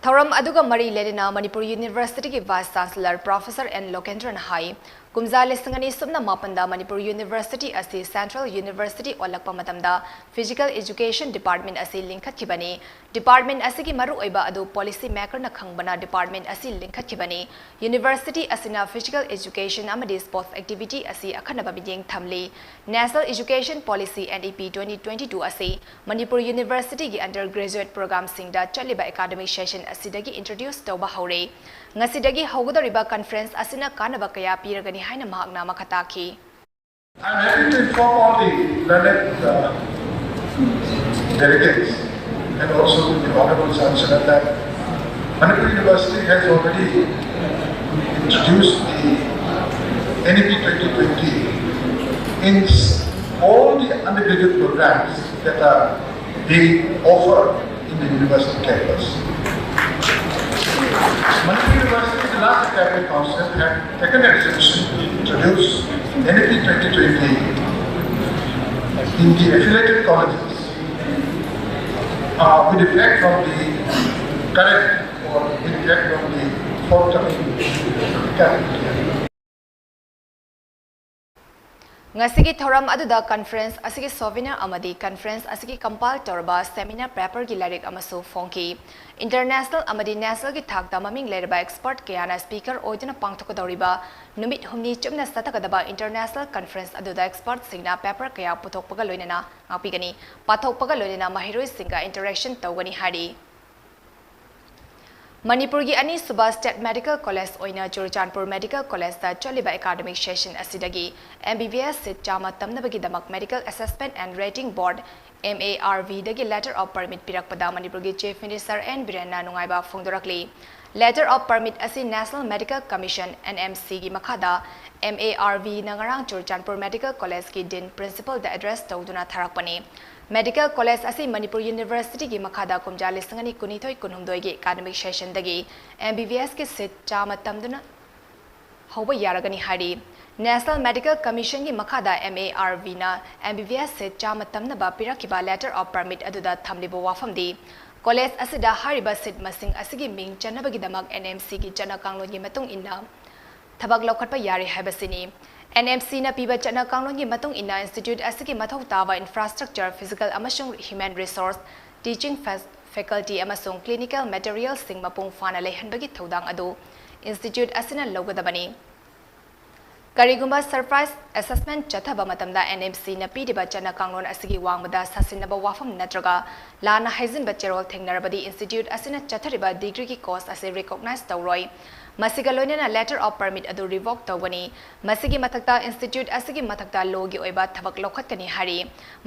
ꯊꯧꯔꯝ ꯑꯗꯨꯒ ꯃꯔꯤ ꯂꯩꯅꯅ ꯃꯅꯤꯄꯨꯔ ꯌꯨꯅꯤꯚꯔꯁꯤꯇꯤꯒꯤ ꯚꯥꯏꯁ ꯆꯥꯟꯁꯦꯂꯔ ꯄ꯭ꯔꯣꯐꯦꯁꯔ ꯑꯦꯟ ꯂꯣꯀꯦꯟꯗ꯭ꯔꯅ ꯍꯥꯏ, ꯀꯨꯝꯖꯥ ꯂꯤꯁꯤꯡ ꯑꯅꯤ ꯁꯨꯞꯅ ꯃꯥꯄꯟꯗ ꯃꯅꯤꯄꯨꯔ ꯌꯨꯅꯤꯚꯔꯁꯤꯇꯤ ꯑꯁꯤ ꯁꯦꯟꯇ꯭ꯔꯦꯜ ꯌꯨꯅꯤꯚꯔꯁꯤꯇꯤ ꯑꯣꯜꯂꯛꯄ ꯃꯇꯝꯗ ꯐꯤꯖꯤꯀꯦꯜ ꯑꯦꯖꯨꯀꯦꯁꯟ ꯗꯤꯄꯥꯔꯠꯃꯦꯟ ꯑꯁꯤ ꯂꯤꯡꯈꯠꯈꯤꯕꯅꯤ꯫ ꯗꯤꯄꯥꯔꯠꯃꯦꯟ ꯑꯁꯤꯒꯤ ꯃꯔꯨꯑꯣꯏꯕ ꯑꯗꯨ ꯄꯣꯂꯤꯁꯤ ꯃꯦꯀꯔꯅ ꯈꯪꯕꯅ ꯗꯤꯄꯥꯔꯠꯃꯦꯟ ꯑꯁꯤ ꯂꯤꯡꯈꯠꯈꯤꯕꯅꯤ꯫ ꯌꯨꯅꯤꯚꯔꯁꯤꯇꯤ ꯑꯁꯤꯅ ꯐꯤꯖꯤꯀꯦꯜ ꯑꯦꯖꯨꯀꯦꯁꯟ ꯑꯃꯗꯤ ꯁ꯭ꯄꯣꯔꯠꯁ ꯑꯦꯛꯇꯤꯚꯤꯇꯤ ꯑꯁꯤ ꯑꯈꯟꯅꯕ ꯃꯤꯠꯌꯦꯡ ꯊꯝꯂꯤ꯫ National Education Policy, N E P, twenty twenty-two ꯑꯁꯤ ꯃꯅꯤꯄꯨꯔ ꯌꯨꯅꯤꯚꯔꯁꯤꯇꯤꯒꯤ ꯑꯟꯗꯔ ꯒ꯭ꯔꯦꯖꯨꯑꯦꯠ ꯄ꯭ꯔꯣꯒ꯭ꯔꯥꯝꯁꯤꯡꯗ ꯆꯠꯂꯤꯕ ꯑꯦꯀꯥꯗꯃꯤꯛ ꯁꯦꯁꯟ ꯑꯁꯤꯗꯒꯤ ꯏꯟꯇ꯭ꯔꯣꯗ꯭ꯌꯨꯁ ꯇꯧꯕ ꯍꯧꯔꯦ꯫ ꯉꯁꯤꯗꯒꯤ ꯍꯧꯒꯗꯧꯔꯤꯕ ꯀꯟꯐꯔꯦꯟꯁ ꯑꯁꯤꯅ ꯀꯥꯟꯅꯕ ꯀꯌꯥ ꯄꯤꯔꯒꯅꯤ ꯍꯥꯏꯅ ꯃꯍꯥꯛꯅ ꯃꯈꯥ ꯇꯥꯈꯤ꯫ I am happy to inform all the learned, uh, delegates and also the Honorable Chancellor that Manipur University has already introduced the N E P twenty twenty in s- all the undergraduate programs that are being offered in the university campus. Manipur University, the last academic council, had taken a resolution to introduce N E P twenty twenty in the affiliated colleges, uh, with effect from the current or with effect from the forthcoming academic year. ꯉꯁꯤꯒꯤ ꯊꯧꯔꯝ ꯑꯗꯨꯗ ꯀꯟꯐꯔꯦꯟꯁ ꯑꯁꯤꯒꯤ ꯁꯣꯚꯦꯅꯤꯌꯔ ꯑꯃꯗꯤ ꯀꯟꯐꯔꯦꯟꯁ ꯑꯁꯤꯒꯤ ꯀꯝꯄꯥꯏꯜ ꯇꯧꯔꯕ ꯁꯦꯃꯤꯅꯥꯔ ꯄꯦꯄꯔꯒꯤ ꯂꯥꯏꯔꯤꯛ ꯑꯃꯁꯨ ꯐꯣꯡꯈꯤ꯫ ꯏꯟꯇꯔꯅꯦꯁꯅꯦꯜ ꯑꯃꯗꯤ ꯅꯦꯁꯅꯦꯜꯒꯤ ꯊꯥꯛꯇ ꯃꯃꯤꯡ ꯂꯩꯔꯕ ꯑꯦꯛꯁꯄꯔꯠ ꯀꯌꯥꯅ ꯁ꯭ꯄꯤꯀꯔ ꯑꯣꯏꯗꯨꯅ ꯄꯥꯡꯊꯣꯛꯀꯗꯧꯔꯤꯕ ꯅꯨꯃꯤꯠ ꯍꯨꯝꯅꯤ ꯆꯨꯞꯅ ꯆꯠꯊꯒꯗꯕ ꯏꯟꯇꯔꯅꯦꯁꯅꯦꯜ ꯀꯟꯐꯔꯦꯟꯁ ꯑꯗꯨꯗ ꯑꯦꯛꯁꯄꯔꯠꯁꯤꯡꯅ ꯄꯦꯄꯔ ꯀꯌꯥ ꯄꯨꯊꯣꯛꯄꯒ ꯂꯣꯏꯅꯅ ꯉꯥꯛꯄꯤꯒꯅꯤ, ꯄꯥꯊꯣꯛꯄꯒ ꯂꯣꯏꯅꯅ ꯃꯍꯩꯔꯣꯏꯁꯤꯡꯒ ꯏꯟꯇꯔꯦꯛꯁꯟ ꯇꯧꯒꯅꯤ ꯍꯥꯏꯔꯤ꯫ ꯃꯅꯤꯄꯨꯔꯒꯤ ꯑꯅꯤꯁꯨꯕ ꯁ꯭ꯇꯦꯠ ꯃꯦꯗꯤꯀꯦꯜ ꯀꯣꯂꯦꯖ ꯑꯣꯏꯅ ꯆꯨꯔꯆꯥꯟꯄꯨꯔ ꯃꯦꯗꯤꯀꯦꯜ ꯀꯣꯂꯦꯖꯇ ꯆꯠꯂꯤꯕ ꯑꯦꯀꯥꯗꯃꯤꯛ ꯁꯦꯁꯟ ꯑꯁꯤꯗꯒꯤ M B B S ꯁꯤꯠ ꯆꯥꯝꯃ ꯇꯝꯅꯕꯒꯤꯗꯃꯛ Medical Assessment and Rating Board, M A R V ꯗꯒꯤ letter of permit ꯄꯤꯔꯛꯄꯗ ꯃꯅꯤꯄꯨꯔꯒꯤ ꯆꯤꯐ ꯃꯤꯅꯤꯁꯇꯔ ꯑꯦꯟ ꯕꯤꯔꯦꯟꯅ ꯅꯨꯡꯉꯥꯏꯕ ꯐꯣꯡꯗꯣꯔꯛꯂꯤ꯫ Letter of permit ꯑꯁꯤ National Medical Commission, N M C ꯒꯤ ꯃꯈꯥꯗ M A R V ꯅ ꯉꯔꯥꯡ ꯆꯨꯔꯆꯥꯟꯄꯨꯔ ꯃꯦꯗꯤꯀꯦꯜ ꯀꯣꯂꯦꯖꯀꯤ ꯗꯤꯟ ꯄ꯭ꯔꯤꯟꯁꯤꯄꯜꯗ ꯑꯦꯗ꯭ꯔꯦꯁ ꯇꯧꯗꯨꯅ ꯊꯥꯔꯛꯄꯅꯤ꯫ ꯃꯦꯗꯤꯀꯦꯜ ꯀꯣꯂꯦꯖ ꯑꯁꯤ ꯃꯅꯤꯄꯨꯔ ꯌꯨꯅꯤꯚꯔꯁꯤꯇꯤꯒꯤ ꯃꯈꯥꯗ ꯀꯨꯝꯖꯥ ꯂꯤꯁꯤꯡ ꯑꯅꯤ ꯀꯨꯟꯅꯤꯊꯣꯏ ꯀꯨꯟꯍꯨꯝꯗꯣꯏꯒꯤ academic ꯁꯦꯁꯟꯗꯒꯤ M B B S ꯀꯤ ꯁꯤꯠ ꯆꯥꯝꯃ ꯇꯝꯗꯨꯅ ꯍꯧꯕ ꯌꯥꯔꯒꯅꯤ ꯍꯥꯏꯔꯤ꯫ National Medical Commission ꯒꯤ ꯃꯈꯥꯗ M A R V ꯅ M B B S ꯁꯤꯠ ꯆꯥꯝꯃ ꯇꯝꯅꯕ ꯄꯤꯔꯛꯈꯤꯕ letter of permit ꯑꯗꯨꯗ ꯊꯝꯂꯤꯕ ꯋꯥꯐꯝꯗꯤ, ꯀꯣꯂꯦꯖ ꯑꯁꯤꯗ ꯍꯥꯏꯔꯤꯕ ꯁꯤꯠ ꯃꯁꯤꯡ ꯑꯁꯤꯒꯤ ꯃꯤꯡ ꯆꯟꯅꯕꯒꯤꯗꯃꯛ ꯑꯦꯟ ꯑꯦꯝ ꯁꯤꯒꯤ ꯆꯠꯅ ꯀꯥꯡꯂꯣꯟꯒꯤ ꯃꯇꯨꯡ ꯏꯟꯅ ꯊꯕꯛ ꯂꯧꯈꯠꯄ ꯌꯥꯔꯦ ꯍꯥꯏꯕꯁꯤꯅꯤ꯫ ꯑꯦꯟ ꯑꯦꯝ ꯁꯤꯅ ꯄꯤꯕ ꯆꯠꯅ ꯀꯥꯡꯂꯣꯟꯒꯤ ꯃꯇꯨꯡ ꯏꯟꯅ ꯏꯟꯁꯇꯤꯇ꯭ꯌꯨꯠ ꯑꯁꯤꯒꯤ ꯃꯊꯧ ꯇꯥꯕ ꯏꯟꯐ꯭ꯔꯥꯁ꯭ꯇ꯭ꯔꯛꯆꯔ, ꯐꯤꯖꯤꯀꯦꯜ ꯑꯃꯁꯨꯡ ꯍ꯭ꯌꯨꯃꯦꯟ ꯔꯤꯁꯣꯔꯁ, ꯇꯤꯆꯤꯡ ꯐꯦ-, ꯐꯦꯀꯜꯇꯤ ꯑꯃꯁꯨꯡ ꯀ꯭ꯂꯤꯅꯤꯀꯦꯜ ꯃꯦꯇꯔꯤꯌꯦꯜꯁꯤꯡ ꯃꯄꯨꯡ ꯐꯥꯅ ꯂꯩꯍꯟꯕꯒꯤ ꯊꯧꯗꯥꯡ ꯑꯗꯨ ꯏꯟꯁꯇꯤꯇ꯭ꯌꯨꯠ ꯑꯁꯤꯅ ꯂꯧꯒꯗꯕꯅꯤ꯫ ꯀꯔꯤꯒꯨꯝꯕ ꯁꯔꯄ꯭ꯔꯥꯏꯖ ꯑꯦꯁꯦꯁꯃꯦꯟꯠ ꯆꯠꯊꯕ ꯃꯇꯝꯗ ꯑꯦꯟ ꯑꯦꯝ ꯁꯤꯅ ꯄꯤꯔꯤꯕ ꯆꯠꯅ ꯀꯥꯡꯂꯣꯟ ꯑꯁꯤꯒꯤ ꯋꯥꯡꯃꯗ ꯁꯥꯁꯤꯟꯅꯕ ꯋꯥꯐꯝ ꯅꯠꯇ꯭ꯔꯒ ꯂꯥꯟꯅ ꯍꯥꯏꯖꯤꯟꯕ ꯆꯦꯔꯣꯜ ꯊꯦꯡꯅꯔꯕꯗꯤ ꯏꯟꯁꯇꯤꯇ꯭ꯌꯨꯠ ꯑꯁꯤꯅ ꯆꯠꯊꯔꯤꯕ ꯗꯤꯒ꯭ꯔꯤꯒꯤ ꯀꯣꯔꯁ ꯑꯁꯤ ꯔꯤꯀꯣꯒꯅꯥꯏꯖ ꯇꯧꯔꯣꯏ꯫ ꯃꯁꯤꯒ ꯂꯣꯏꯅꯅ ꯂꯦꯇꯔ ꯑꯣꯐ ꯄꯔꯃꯤꯠ ꯑꯗꯨ ꯔꯤꯚꯣꯛ ꯇꯧꯒꯅꯤ꯫ ꯃꯁꯤꯒꯤ ꯃꯊꯛꯇ ꯏꯟꯁꯇꯤꯇ꯭ꯌꯨꯠ ꯑꯁꯤꯒꯤ ꯃꯊꯛꯇ ꯂꯣꯒꯤ ꯑꯣꯏꯕ ꯊꯕꯛ ꯂꯧꯈꯠꯀꯅꯤ ꯍꯥꯏꯔꯤ꯫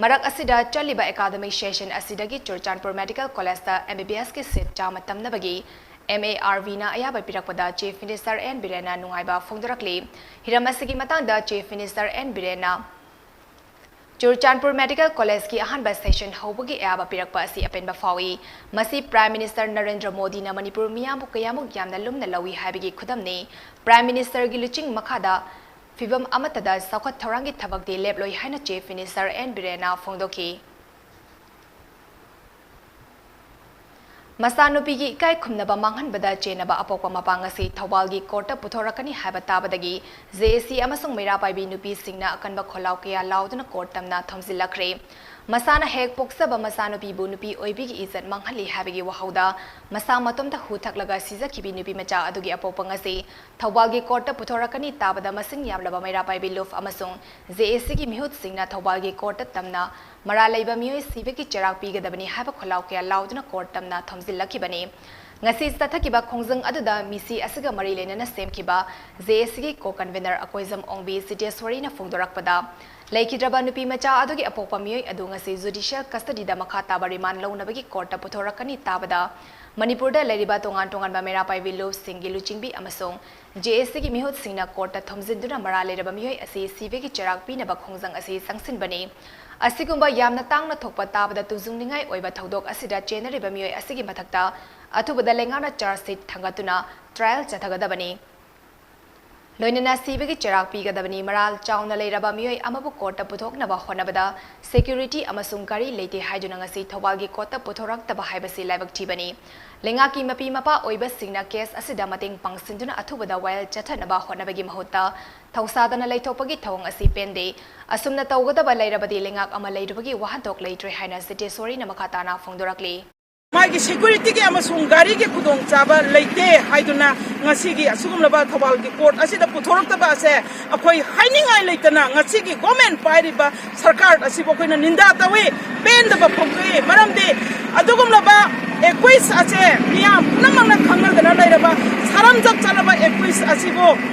ꯃꯔꯛ ꯑꯁꯤꯗ ꯆꯠꯂꯤꯕ ꯑꯦꯀꯥꯗꯃꯤꯛ ꯁꯦꯁꯟ ꯑꯁꯤꯗꯒꯤ ꯆꯨꯔꯆꯥꯟꯄꯨꯔ ꯃꯦꯗꯤꯀꯦꯜ ꯀꯣꯂꯦꯖꯇ ꯑꯦꯝ ꯕꯤ ꯕꯤ ꯑꯦꯁꯀꯤ ꯁꯤꯠ ꯆꯥꯝꯃ ꯇꯝꯅꯕꯒꯤ ꯑꯦꯝ ꯑꯦ ꯑꯥꯔ ꯚꯤꯅ ꯑꯌꯥꯕ ꯄꯤꯔꯛꯄꯗ ꯆꯤꯐ ꯃꯤꯅꯤꯁꯇꯔ ꯑꯦꯟ ꯕꯤꯔꯦꯟꯅ ꯅꯨꯡꯉꯥꯏꯕ ꯐꯣꯡꯗꯣꯔꯛꯂꯤ꯫ ꯍꯤꯔꯝ ꯑꯁꯤꯒꯤ ꯃꯇꯥꯡꯗ ꯆꯤꯐ ꯃꯤꯅꯤꯁꯇꯔ ꯑꯦꯟ ꯕꯤꯔꯦꯟꯅ ꯆꯨꯔꯆꯥꯟꯄꯨꯔ ꯃꯦꯗꯤꯀꯦꯜ ꯀꯣꯂꯦꯖꯀꯤ ꯑꯍꯥꯟꯕ ꯁꯦꯁꯟ ꯍꯧꯕꯒꯤ ꯑꯌꯥꯕ ꯄꯤꯔꯛꯄ ꯑꯁꯤ ꯑꯄꯦꯟꯕ ꯐꯥꯎꯏ꯫ ꯃꯁꯤ ꯄ꯭ꯔꯥꯏꯝ ꯃꯤꯅꯤꯁꯇꯔ ꯅꯔꯦꯟꯗ꯭ꯔ ꯃꯣꯗꯤꯅ ꯃꯅꯤꯄꯨꯔ ꯃꯤꯌꯥꯝꯕꯨ ꯀꯌꯥꯃꯨꯛ ꯌꯥꯝꯅ ꯂꯨꯝꯅ ꯂꯧꯏ ꯍꯥꯏꯕꯒꯤ ꯈꯨꯗꯝꯅꯤ꯫ ꯄ꯭ꯔꯥꯏꯝ ꯃꯤꯅꯤꯁꯇꯔꯒꯤ ꯂꯨꯆꯤꯡ ꯃꯈꯥꯗ ꯐꯤꯚꯝ ꯑꯃꯠꯇꯗ ꯆꯥꯎꯈꯠ ꯊꯧꯔꯥꯡꯒꯤ ꯊꯕꯛꯇꯤ ꯂꯦꯞꯂꯣꯏ ꯍꯥꯏꯅ ꯆꯤꯐ ꯃꯤꯅꯤꯁꯇꯔ ꯑꯦꯟ ꯕꯤꯔꯦꯟꯅ ꯐꯣꯡꯗꯣꯛꯈꯤ꯫ ꯃꯆꯥꯅꯨꯄꯤꯒꯤ ꯏꯀꯥꯏ ꯈꯨꯝꯅꯕ ꯃꯥꯡꯍꯟꯕꯗ ꯆꯦꯟꯅꯕ ꯑꯄꯣꯛꯄ ꯃꯄꯥ ꯉꯁꯤ ꯊꯧꯕꯥꯜꯒꯤ ꯀꯣꯔꯠꯇ ꯄꯨꯊꯣꯔꯛꯀꯅꯤ ꯍꯥꯏꯕ ꯇꯥꯕꯗꯒꯤ ꯖꯦ ꯑꯦ ꯁꯤ ꯑꯃꯁꯨꯡ ꯃꯩꯔꯥ ꯄꯥꯏꯕꯤ ꯅꯨꯄꯤꯁꯤꯡꯅ ꯑꯀꯟꯕ ꯈꯣꯜꯂꯥꯎ ꯀꯌꯥ ꯂꯥꯎꯗꯨꯅ ꯀꯣꯔꯠ ꯇꯝꯅ ꯊꯣꯝꯖꯤꯜꯂꯛꯈ꯭ꯔꯦ꯫ ꯃꯁꯥꯅ ꯍꯦꯛ ꯄꯣꯛꯆꯕ ꯃꯆꯥꯅꯨꯄꯤꯕꯨ ꯅꯨꯄꯤ ꯑꯣꯏꯕꯤꯒꯤ ꯏꯖꯠ ꯃꯥꯡꯍꯜꯂꯤ ꯍꯥꯏꯕꯒꯤ ꯋꯥꯍꯧꯗ ꯃꯁꯥ ꯃꯇꯣꯝꯇ ꯍꯨ ꯊꯛꯂꯒ ꯁꯤꯖꯈꯤꯕꯤ ꯅꯨꯄꯤ ꯃꯆꯥ ꯑꯗꯨꯒꯤ ꯑꯄꯣꯛꯄ ꯉꯁꯤ ꯊꯧꯕꯥꯜꯒꯤ ꯀꯣꯔꯠꯇ ꯄꯨꯊꯣꯔꯛꯀꯅꯤ ꯇꯥꯕꯗ ꯃꯁꯤꯡ ꯌꯥꯝꯂꯕ ꯃꯩꯔꯥ ꯄꯥꯏꯕꯤ ꯂꯨꯞ ꯑꯃꯁꯨꯡ ꯖꯦ ꯑꯦ ꯁꯤꯒꯤ ꯃꯤꯍꯨꯠꯁꯤꯡꯅ ꯊꯧꯕꯥꯜꯒꯤ ꯀꯣꯔꯠꯇ ꯇꯝꯅ ꯃꯔꯥꯜ ꯂꯩꯕ ꯃꯤꯑꯣꯏ ꯁꯤꯕꯒꯤ ꯆꯩꯔꯥꯛ ꯄꯤꯒꯗꯕꯅꯤ ꯍꯥꯏꯕ ꯈꯣꯜꯂꯥꯎ ꯀꯌꯥ ꯂꯥꯎꯗꯨꯅ ꯀꯣꯔꯠ ꯇꯝꯅ ꯊꯣꯝꯖꯤꯜꯂꯛꯈꯤꯕꯅꯤ꯫ ꯉꯁꯤ ꯆꯠꯊꯈꯤꯕ ꯈꯣꯡꯖꯪ ꯑꯗꯨꯗ ꯃꯤꯁꯤ ꯑꯁꯤꯒ ꯃꯔꯤ ꯂꯩꯅꯅ ꯁꯦꯝꯈꯤꯕ ꯖꯦ ꯑꯦ ꯁꯤꯒꯤ ꯀꯣ ꯀꯟꯚꯦꯅꯔ ꯑꯀꯣꯏꯖꯝ ꯑꯣꯡꯕꯤ ꯁꯤꯇꯦꯁ꯭ꯋꯔꯤꯅ ꯐꯣꯡꯗꯣꯔꯛꯄꯗ, ꯂꯩꯈꯤꯗ꯭ꯔꯕ ꯅꯨꯄꯤ ꯃꯆꯥ ꯑꯗꯨꯒꯤ ꯑꯄꯣꯛꯄ ꯃꯤꯑꯣꯏ ꯑꯗꯨ ꯉꯁꯤ ꯖꯨꯗꯤꯁꯤꯌꯦꯜ ꯀꯁꯇꯗꯤꯗ ꯃꯈꯥ ꯇꯥꯕ ꯔꯤꯃꯥꯟ ꯂꯧꯅꯕꯒꯤ ꯀꯣꯔꯠꯇ ꯄꯨꯊꯣꯔꯛꯀꯅꯤ ꯇꯥꯕꯗ, ꯃꯅꯤꯄꯨꯔꯗ ꯂꯩꯔꯤꯕ ꯇꯣꯉꯥꯟ ꯇꯣꯉꯥꯟꯕ ꯃꯩꯔꯥ ꯄꯥꯏꯕꯤ ꯂꯨꯞꯁꯤꯡꯒꯤ ꯂꯨꯆꯤꯡꯕꯤ ꯑꯃꯁꯨꯡ ꯖꯦ ꯑꯦ ꯁꯤꯒꯤ ꯃꯤꯍꯨꯠꯁꯤꯡꯅ ꯀꯣꯔꯠꯇ ꯊꯣꯝꯖꯤꯟꯗꯨꯅ ꯃꯔꯥꯜ ꯂꯩꯔꯕ ꯃꯤꯑꯣꯏ ꯑꯁꯤ ꯁꯤꯕꯒꯤ ꯆꯩꯔꯥꯛ ꯄꯤꯅꯕ ꯈꯣꯡꯖꯪ ꯑꯁꯤ ꯆꯪꯁꯤꯟꯕꯅꯤ꯫ ꯑꯁꯤꯒꯨꯝꯕ ꯌꯥꯝꯅ ꯇꯥꯡꯅ ꯊꯣꯛꯄ ꯇꯥꯕꯗ ꯇꯨꯖꯨꯡꯅꯤꯡꯉꯥꯏ ꯑꯣꯏꯕ ꯊꯧꯗꯣꯛ ꯑꯁꯤꯗ ꯆꯦꯟꯅꯔꯤꯕ ꯃꯤꯑꯣꯏ ꯑꯁꯤꯒꯤ ꯃꯊꯛꯇ ꯑꯊꯨꯕꯗ ꯂꯩꯉꯥꯛꯅ ꯆꯥꯔꯖ ꯁꯤꯠ ꯊꯥꯡꯒꯠꯇꯨꯅ ꯇ꯭ꯔꯥꯏꯌꯦꯜ ꯆꯠꯊꯒꯗꯕꯅꯤ꯫ ꯂꯣꯏꯅꯅ ꯁꯤꯕꯒꯤ ꯆꯩꯔꯥꯛ ꯄꯤꯒꯗꯕꯅꯤ꯫ ꯃꯔꯥꯜ ꯆꯥꯎꯅ ꯂꯩꯔꯕ ꯃꯤꯑꯣꯏ ꯑꯃꯕꯨ ꯀꯣꯔꯠꯇ ꯄꯨꯊꯣꯛꯅꯕ ꯍꯣꯠꯅꯕꯗ ꯁꯦꯀ꯭ꯌꯨꯔꯤꯇꯤ ꯑꯃꯁꯨꯡ ꯒꯥꯔꯤ ꯂꯩꯇꯦ ꯍꯥꯏꯗꯨꯅ ꯉꯁꯤ ꯊꯧꯕꯥꯜꯒꯤ ꯀꯣꯔꯠꯇ ꯄꯨꯊꯣꯔꯛꯇꯕ ꯍꯥꯏꯕꯁꯤ ꯂꯥꯏꯕꯛ ꯊꯤꯕꯅꯤ꯫ ꯂꯩꯉꯥꯛꯀꯤ ꯃꯄꯤ ꯃꯄꯥ ꯑꯣꯏꯕꯁꯤꯡꯅ ꯀꯦꯁ ꯑꯁꯤꯗ ꯃꯇꯦꯡ ꯄꯥꯡꯁꯤꯟꯗꯨꯅ ꯑꯊꯨꯕꯗ ꯋꯥꯌꯦꯜ ꯆꯠꯊꯅꯕ ꯍꯣꯠꯅꯕꯒꯤ ꯃꯍꯨꯠꯇ ꯊꯧꯁꯥꯗꯅ ꯂꯩꯊꯣꯛꯄꯒꯤ ꯊꯧꯑꯣꯡ ꯑꯁꯤ ꯄꯦꯟꯗꯦ꯫ ꯑꯁꯨꯝꯅ ꯇꯧꯒꯗꯕ ꯂꯩꯔꯕꯗꯤ ꯂꯩꯉꯥꯛ ꯑꯃ ꯂꯩꯔꯨꯕꯒꯤ ꯋꯥꯍꯟꯊꯣꯛ ꯂꯩꯇ꯭ꯔꯦ ꯍꯥꯏꯅ ꯁꯤꯇꯦꯁꯣꯔꯤꯅ ꯃꯈꯥ ꯇꯥꯅ ꯐꯣꯡꯗꯣꯔꯛꯂꯤ꯫ ꯃꯥꯒꯤ ꯁꯦꯀ꯭ꯌꯨꯔꯤꯇꯤꯒꯤ ꯑꯃꯁꯨꯡ ꯒꯥꯔꯤꯒꯤ ꯈꯨꯗꯣꯡꯆꯥꯕ ꯂꯩꯇꯦ ꯍꯥꯏꯗꯨꯅ ꯉꯁꯤꯒꯤ ꯑꯁꯤꯒꯨꯝꯂꯕ ꯊꯧꯕꯥꯜꯒꯤ ꯀꯣꯔꯠ ꯑꯁꯤꯗ ꯄꯨꯊꯣꯔꯛꯇꯕ ꯑꯁꯦ ꯑꯩꯈꯣꯏ ꯍꯥꯏꯅꯤꯡꯉꯥꯏ ꯂꯩꯇꯅ ꯉꯁꯤꯒꯤ ꯒꯣꯔꯃꯦꯟ ꯄꯥꯏꯔꯤꯕ ꯁꯔꯀꯥꯔ ꯑꯁꯤꯕꯨ ꯑꯩꯈꯣꯏꯅ ꯅꯤꯟꯗꯥ ꯇꯧꯏ, ꯄꯦꯟꯗꯕ ꯐꯣꯡꯗꯣꯛꯏ꯫ ꯃꯔꯝꯗꯤ ꯑꯗꯨꯒꯨꯝꯂꯕ ꯑꯦꯀ꯭ꯌꯨꯁ ꯑꯁꯦ ꯃꯤꯌꯥꯝ ꯄꯨꯝꯅꯃꯛꯅ ꯈꯪꯅꯗꯅ ꯂꯩꯔꯕ ꯁꯥꯔꯝꯖꯠ ꯆꯠꯂꯕ ꯑꯦꯀ꯭ꯌꯨꯁ ꯑꯁꯤꯕꯨ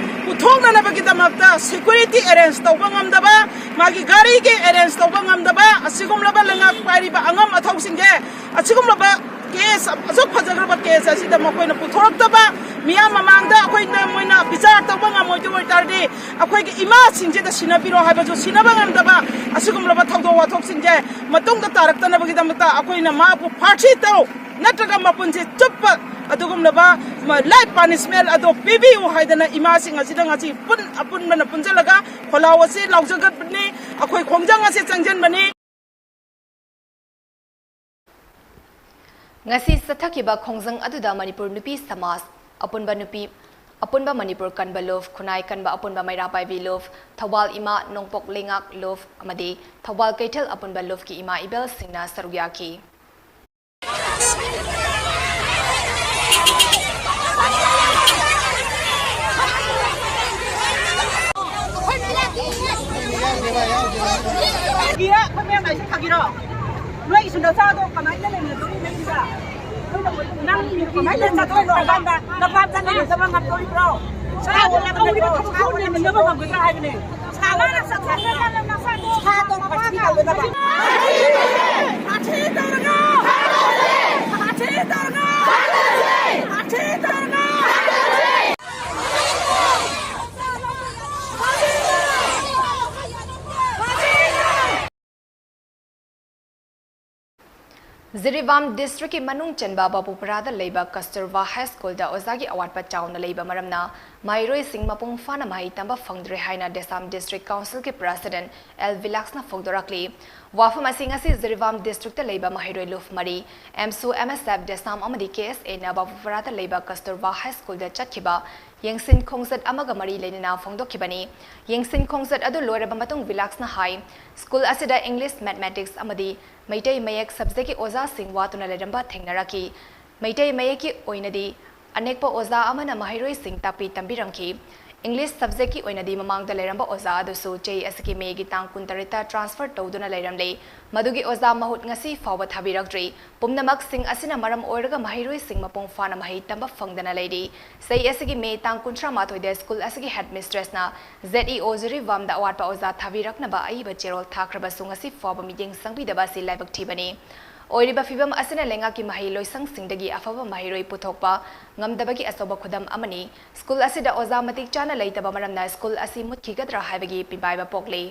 ꯄꯨꯊꯣꯛꯅꯅꯕꯒꯤꯗꯃꯛꯇ ꯁꯦꯀ꯭ꯌꯨꯔꯤꯇꯤ ꯑꯦꯔꯦꯟꯖ ꯇꯧꯕ ꯉꯝꯗꯕ, ꯃꯥꯒꯤ ꯒꯥꯔꯤꯒꯤ ꯑꯦꯔꯦꯟꯖ ꯇꯧꯕ ꯉꯝꯗꯕ ꯑꯁꯤꯒꯨꯝꯂꯕ ꯂꯩꯉꯥꯛ ꯄꯥꯏꯔꯤꯕ ꯑꯉꯝ ꯑꯊꯧꯁꯤꯡꯁꯦ ꯑꯁꯤꯒꯨꯝꯂꯕ ꯀꯦꯁ, ꯑꯁꯨꯛ ꯐꯖꯈ꯭ꯔꯕ ꯀꯦꯁ ꯑꯁꯤꯗ ꯃꯈꯣꯏꯅ ꯄꯨꯊꯣꯔꯛꯇꯕ, ꯃꯤꯌꯥꯝ ꯃꯃꯥꯡꯗ ꯑꯩꯈꯣꯏꯅ ꯃꯣꯏꯅ ꯕꯤꯆꯥꯔ ꯇꯧꯕ ꯉꯝꯃꯣꯏꯗꯕ ꯑꯣꯏꯇꯥꯔꯗꯤ ꯑꯩꯈꯣꯏꯒꯤ ꯏꯃꯥꯁꯤꯡꯁꯤꯗ ꯁꯤꯟꯅꯕꯤꯔꯣ ꯍꯥꯏꯕꯁꯨ ꯁꯤꯟꯅꯕ ꯉꯝꯗꯕ, ꯑꯁꯤꯒꯨꯝꯂꯕ ꯊꯧꯗꯣꯛ ꯋꯥꯊꯣꯛꯁꯤꯡꯁꯦ ꯃꯇꯨꯡꯗ ꯇꯥꯔꯛꯇꯅꯕꯒꯤꯗꯃꯛꯇ ꯑꯩꯈꯣꯏꯅ ꯃꯥꯕꯨ ꯐꯥꯔꯁꯤ ꯇꯧ ꯅꯠꯇ꯭ꯔꯒ ꯃꯄꯨꯟꯁꯤ ꯆꯨꯞꯄ ꯑꯗꯨꯒꯨꯝꯂꯕ ꯂꯥꯏꯐ ꯄꯥꯅꯤꯁꯃꯦꯟ ꯑꯗꯣ ꯄꯤꯕꯤꯌꯨ ꯍꯥꯏꯗꯅ ꯏꯃꯥꯁꯤꯡ ꯑꯁꯤꯗ ꯉꯁꯤ ꯄꯨꯟ-, ꯑꯄꯨꯟꯕꯅ ꯄꯨꯟꯁꯤꯜꯂꯒ ꯈꯣꯜꯂꯥꯎ ꯑꯁꯤ ꯂꯥꯎꯖꯒꯠꯄꯅꯤ, ꯑꯩꯈꯣꯏ ꯈꯣꯡꯖꯪ ꯑꯁꯤ ꯆꯪꯁꯤꯟꯕꯅꯤ꯫ ꯉꯁꯤ ꯆꯠꯊꯈꯤꯕ ꯈꯣꯡꯖꯪ ꯑꯗꯨꯗ ꯃꯅꯤꯄꯨꯔ ꯅꯨꯄꯤ ꯁꯃꯥꯖ, ꯑꯄꯨꯟꯕ ꯅꯨꯄꯤ, ꯑꯄꯨꯟꯕ ꯃꯅꯤꯄꯨꯔ ꯀꯟꯕ ꯂꯨꯞ, ꯈꯨꯟꯅꯥꯏ ꯀꯟꯕ ꯑꯄꯨꯟꯕ ꯃꯩꯔꯥ ꯄꯥꯏꯕꯤ ꯂꯨꯞ, ꯊꯧꯕꯥꯜ ꯏꯃꯥ ꯅꯣꯡꯄꯣꯛ ꯂꯩꯉꯥꯛ ꯂꯨꯞ ꯑꯃꯗꯤ ꯊꯧꯕꯥꯜ ꯀꯩꯊꯦꯜ ꯑꯄꯨꯟꯕ ꯂꯨꯞꯀꯤ ꯏꯃꯥ ꯏꯕꯦꯜꯁꯤꯡꯅ ꯁꯔꯨꯛ ꯌꯥꯈꯤ꯫ ꯐꯥꯒꯤꯔ? ꯑꯩꯈꯣꯏ ꯃꯌꯥꯝ ꯂꯥꯏꯁꯦ ꯐꯥꯒꯤꯔꯣ? ꯅꯣꯏꯒꯤꯁꯨ ꯅꯆꯥꯗꯣ ꯀꯃꯥꯏꯅ ꯂꯩꯃꯤꯟꯅꯗꯣꯔꯤꯅꯣ ꯃꯌꯨꯝꯗ? ꯅꯪ ꯀꯃꯥꯏꯅ ꯆꯠꯊꯣꯛꯏꯅꯣ ꯍꯥꯏꯕ ꯀꯥꯟꯗ ꯅꯄꯥꯝ ꯆꯠꯅ ꯂꯩꯖꯕ ꯉꯝꯗꯣꯔꯤꯕ꯭ꯔꯣ? ꯁꯥ ꯌꯣꯜꯂꯒ ꯂꯩꯕ꯭ꯔꯣ? ꯁꯥ ꯌꯣꯜꯂꯒ ꯂꯩꯕ꯭ꯔꯣ? ꯉꯝꯒꯗ꯭ꯔꯥ ꯍꯥꯏꯕꯅꯦ꯫ ꯁꯥ ꯃꯥꯅ ꯆꯠꯊꯣꯛꯈ꯭ꯔꯀꯥꯟꯗ ꯅꯆꯥꯗꯣ ꯁꯥꯗꯣ ꯃꯄꯥ ꯀꯥꯎꯒꯗꯕ꯫ ꯐꯥꯊꯤ ꯇꯧꯔꯒ! ꯐꯥꯊꯤ ꯇꯧꯔꯒ! ꯐꯥꯊꯤ ꯇꯧꯔꯒ! ꯖꯤꯔꯤꯕꯥꯝ ꯗꯤꯁꯇ꯭ꯔꯤꯛꯀꯤ ꯃꯅꯨꯡ ꯆꯟꯕ ꯕꯥꯕꯨꯄꯨꯔꯥꯗ ꯂꯩꯕ ꯀꯁꯇꯨꯔꯕꯥ ꯍꯥꯏ ꯁ꯭ꯀꯨꯜꯗ ꯑꯣꯖꯥꯒꯤ ꯑꯋꯥꯠꯄ ꯆꯥꯎꯅ ꯂꯩꯕ ꯃꯔꯝꯅ ꯃꯍꯩꯔꯣꯏꯁꯤꯡ ꯃꯄꯨꯡ ꯐꯥꯅ ꯃꯍꯩ ꯇꯝꯕ ꯐꯪꯗ꯭ꯔꯦ ꯍꯥꯏꯅ ꯗꯦꯁꯥꯝ ꯗꯤꯁꯇ꯭ꯔꯤꯛ ꯀꯥꯎꯟꯁꯤꯜꯒꯤ ꯄ꯭ꯔꯁꯤꯗꯦꯟ ꯑꯦꯜ ꯚꯤꯂꯥꯛꯁꯅ ꯐꯣꯡꯗꯣꯔꯛꯂꯤ꯫ ꯋꯥꯐꯝ ꯑꯁꯤ ꯉꯁꯤ ꯖꯤꯔꯤꯕꯥꯝ ꯗꯤꯁꯇ꯭ꯔꯤꯛꯇ ꯂꯩꯕ ꯃꯍꯩꯔꯣꯏ ꯂꯨꯞ ꯃꯔꯤ, ꯑꯦꯝꯁꯨ, ꯑꯦꯝ ꯑꯦꯁ ꯑꯦꯐ, ꯗꯦꯁꯥꯝ ꯑꯃꯗꯤ ꯀꯦ ꯑꯦꯁ ꯑꯦꯅ ꯕꯥꯕꯨꯄꯨꯔꯥꯗ ꯂꯩꯕ ꯀꯁꯇꯨꯔꯕꯥ ꯍꯥꯏ ꯁ꯭ꯀꯨꯜꯗ ꯆꯠꯈꯤꯕ ꯌꯦꯡꯁꯤꯟ ꯈꯣꯡꯆꯠ ꯑꯃꯒ ꯃꯔꯤ ꯂꯩꯅꯅ ꯐꯣꯡꯗꯣꯛꯈꯤꯕꯅꯤ꯫ ꯌꯦꯡꯁꯤꯟ ꯈꯣꯡꯆꯠ ꯑꯗꯨ ꯂꯣꯏꯔꯕ ꯃꯇꯨꯡ ꯚꯤꯂꯥꯛꯁꯅ ꯍꯥꯏ, ꯁ꯭ꯀꯨꯜ ꯑꯁꯤꯗ ꯏꯪꯂꯤꯁ, ꯃꯦꯊꯃꯦꯇꯤꯛꯁ ꯑꯃꯗꯤ ꯃꯩꯇꯩ ꯃꯌꯦꯛ ꯁꯕꯖꯦꯛꯀꯤ ꯑꯣꯖꯥꯁꯤꯡ ꯋꯥꯠꯇꯨꯅ ꯂꯩꯔꯝꯕ ꯊꯦꯡꯅꯔꯛꯈꯤ꯫ ꯃꯩꯇꯩ ꯃꯌꯦꯛꯀꯤ ꯑꯣꯏꯅꯗꯤ ꯑꯅꯦꯛꯄ ꯑꯣꯖꯥ ꯑꯃꯅ ꯃꯍꯩꯔꯣꯏꯁꯤꯡ ꯇꯥꯛꯄꯤ ꯇꯝꯕꯤꯔꯝꯈꯤ꯫ ꯏꯪꯂꯤꯁ ꯁꯕꯖꯦꯛꯀꯤ ꯑꯣꯏꯅꯗꯤ ꯃꯃꯥꯡꯗ ꯂꯩꯔꯝꯕ ꯑꯣꯖꯥ ꯑꯗꯨꯁꯨ ꯆꯍꯤ ꯑꯁꯤꯒꯤ ꯃꯦꯒꯤ ꯇꯥꯡ ꯀꯨꯟꯇꯔꯦꯠꯇ ꯇ꯭ꯔꯥꯟꯁꯐꯔ ꯇꯧꯗꯨꯅ ꯂꯩꯔꯝꯂꯦ꯫ ꯃꯗꯨꯒꯤ ꯑꯣꯖꯥ ꯃꯍꯨꯠ ꯉꯁꯤ ꯐꯥꯎꯕ ꯊꯥꯕꯤꯔꯛꯇ꯭ꯔꯤ꯫ ꯄꯨꯝꯅꯃꯛꯁꯤꯡ ꯑꯁꯤꯅ ꯃꯔꯝ ꯑꯣꯏꯔꯒ ꯃꯍꯩꯔꯣꯏꯁꯤꯡ ꯃꯄꯨꯡ ꯐꯥꯅ ꯃꯍꯩ ꯇꯝꯕ ꯐꯪꯗꯅ ꯂꯩꯔꯤ꯫ ꯆꯍꯤ ꯑꯁꯤꯒꯤ ꯃꯦ ꯇꯥꯡ ꯀꯨꯟꯊ꯭ꯔꯥ ꯃꯥꯊꯣꯏꯗ ꯁ꯭ꯀꯨꯜ ꯑꯁꯤꯒꯤ ꯍꯦꯗꯃꯤꯁꯇ꯭ꯔꯦꯁꯅ ꯖꯦꯠ ꯏ ꯑꯣ ꯖꯤꯔꯤꯕꯥꯝꯗ ꯑꯋꯥꯠꯄ ꯑꯣꯖꯥ ꯊꯥꯕꯤꯔꯛꯅꯕ ꯑꯏꯕ ꯆꯦꯔꯣꯜ ꯊꯥꯈ꯭ꯔꯕꯁꯨ ꯉꯁꯤ ꯐꯥꯎꯕ ꯃꯤꯠꯌꯦꯡ ꯆꯪꯕꯤꯗꯕ ꯑꯁꯤ ꯂꯥꯏꯕꯛ ꯊꯤꯕꯅꯤ꯫ ꯑꯣꯏꯔꯤꯕ ꯐꯤꯚꯝ ꯑꯁꯤꯅ ꯂꯩꯉꯥꯛꯀꯤ ꯃꯍꯩ ꯂꯣꯏꯁꯪꯁꯤꯡꯗꯒꯤ ꯑꯐꯕ ꯃꯍꯩꯔꯣꯏ ꯄꯨꯊꯣꯛꯄ ꯉꯝꯗꯕꯒꯤ ꯑꯆꯧꯕ ꯈꯨꯗꯝ ꯑꯃꯅꯤ꯫ ꯁ꯭ꯀꯨꯜ ꯑꯁꯤꯗ ꯑꯣꯖꯥ ꯃꯇꯤꯛ ꯆꯥꯅ ꯂꯩꯇꯕ ꯃꯔꯝꯅ ꯁ꯭ꯀꯨꯜ ꯑꯁꯤ ꯃꯨꯠꯈꯤꯒꯗ꯭ꯔꯥ ꯍꯥꯏꯕꯒꯤ ꯄꯤꯕꯥꯏꯕ ꯄꯣꯛꯂꯤ꯫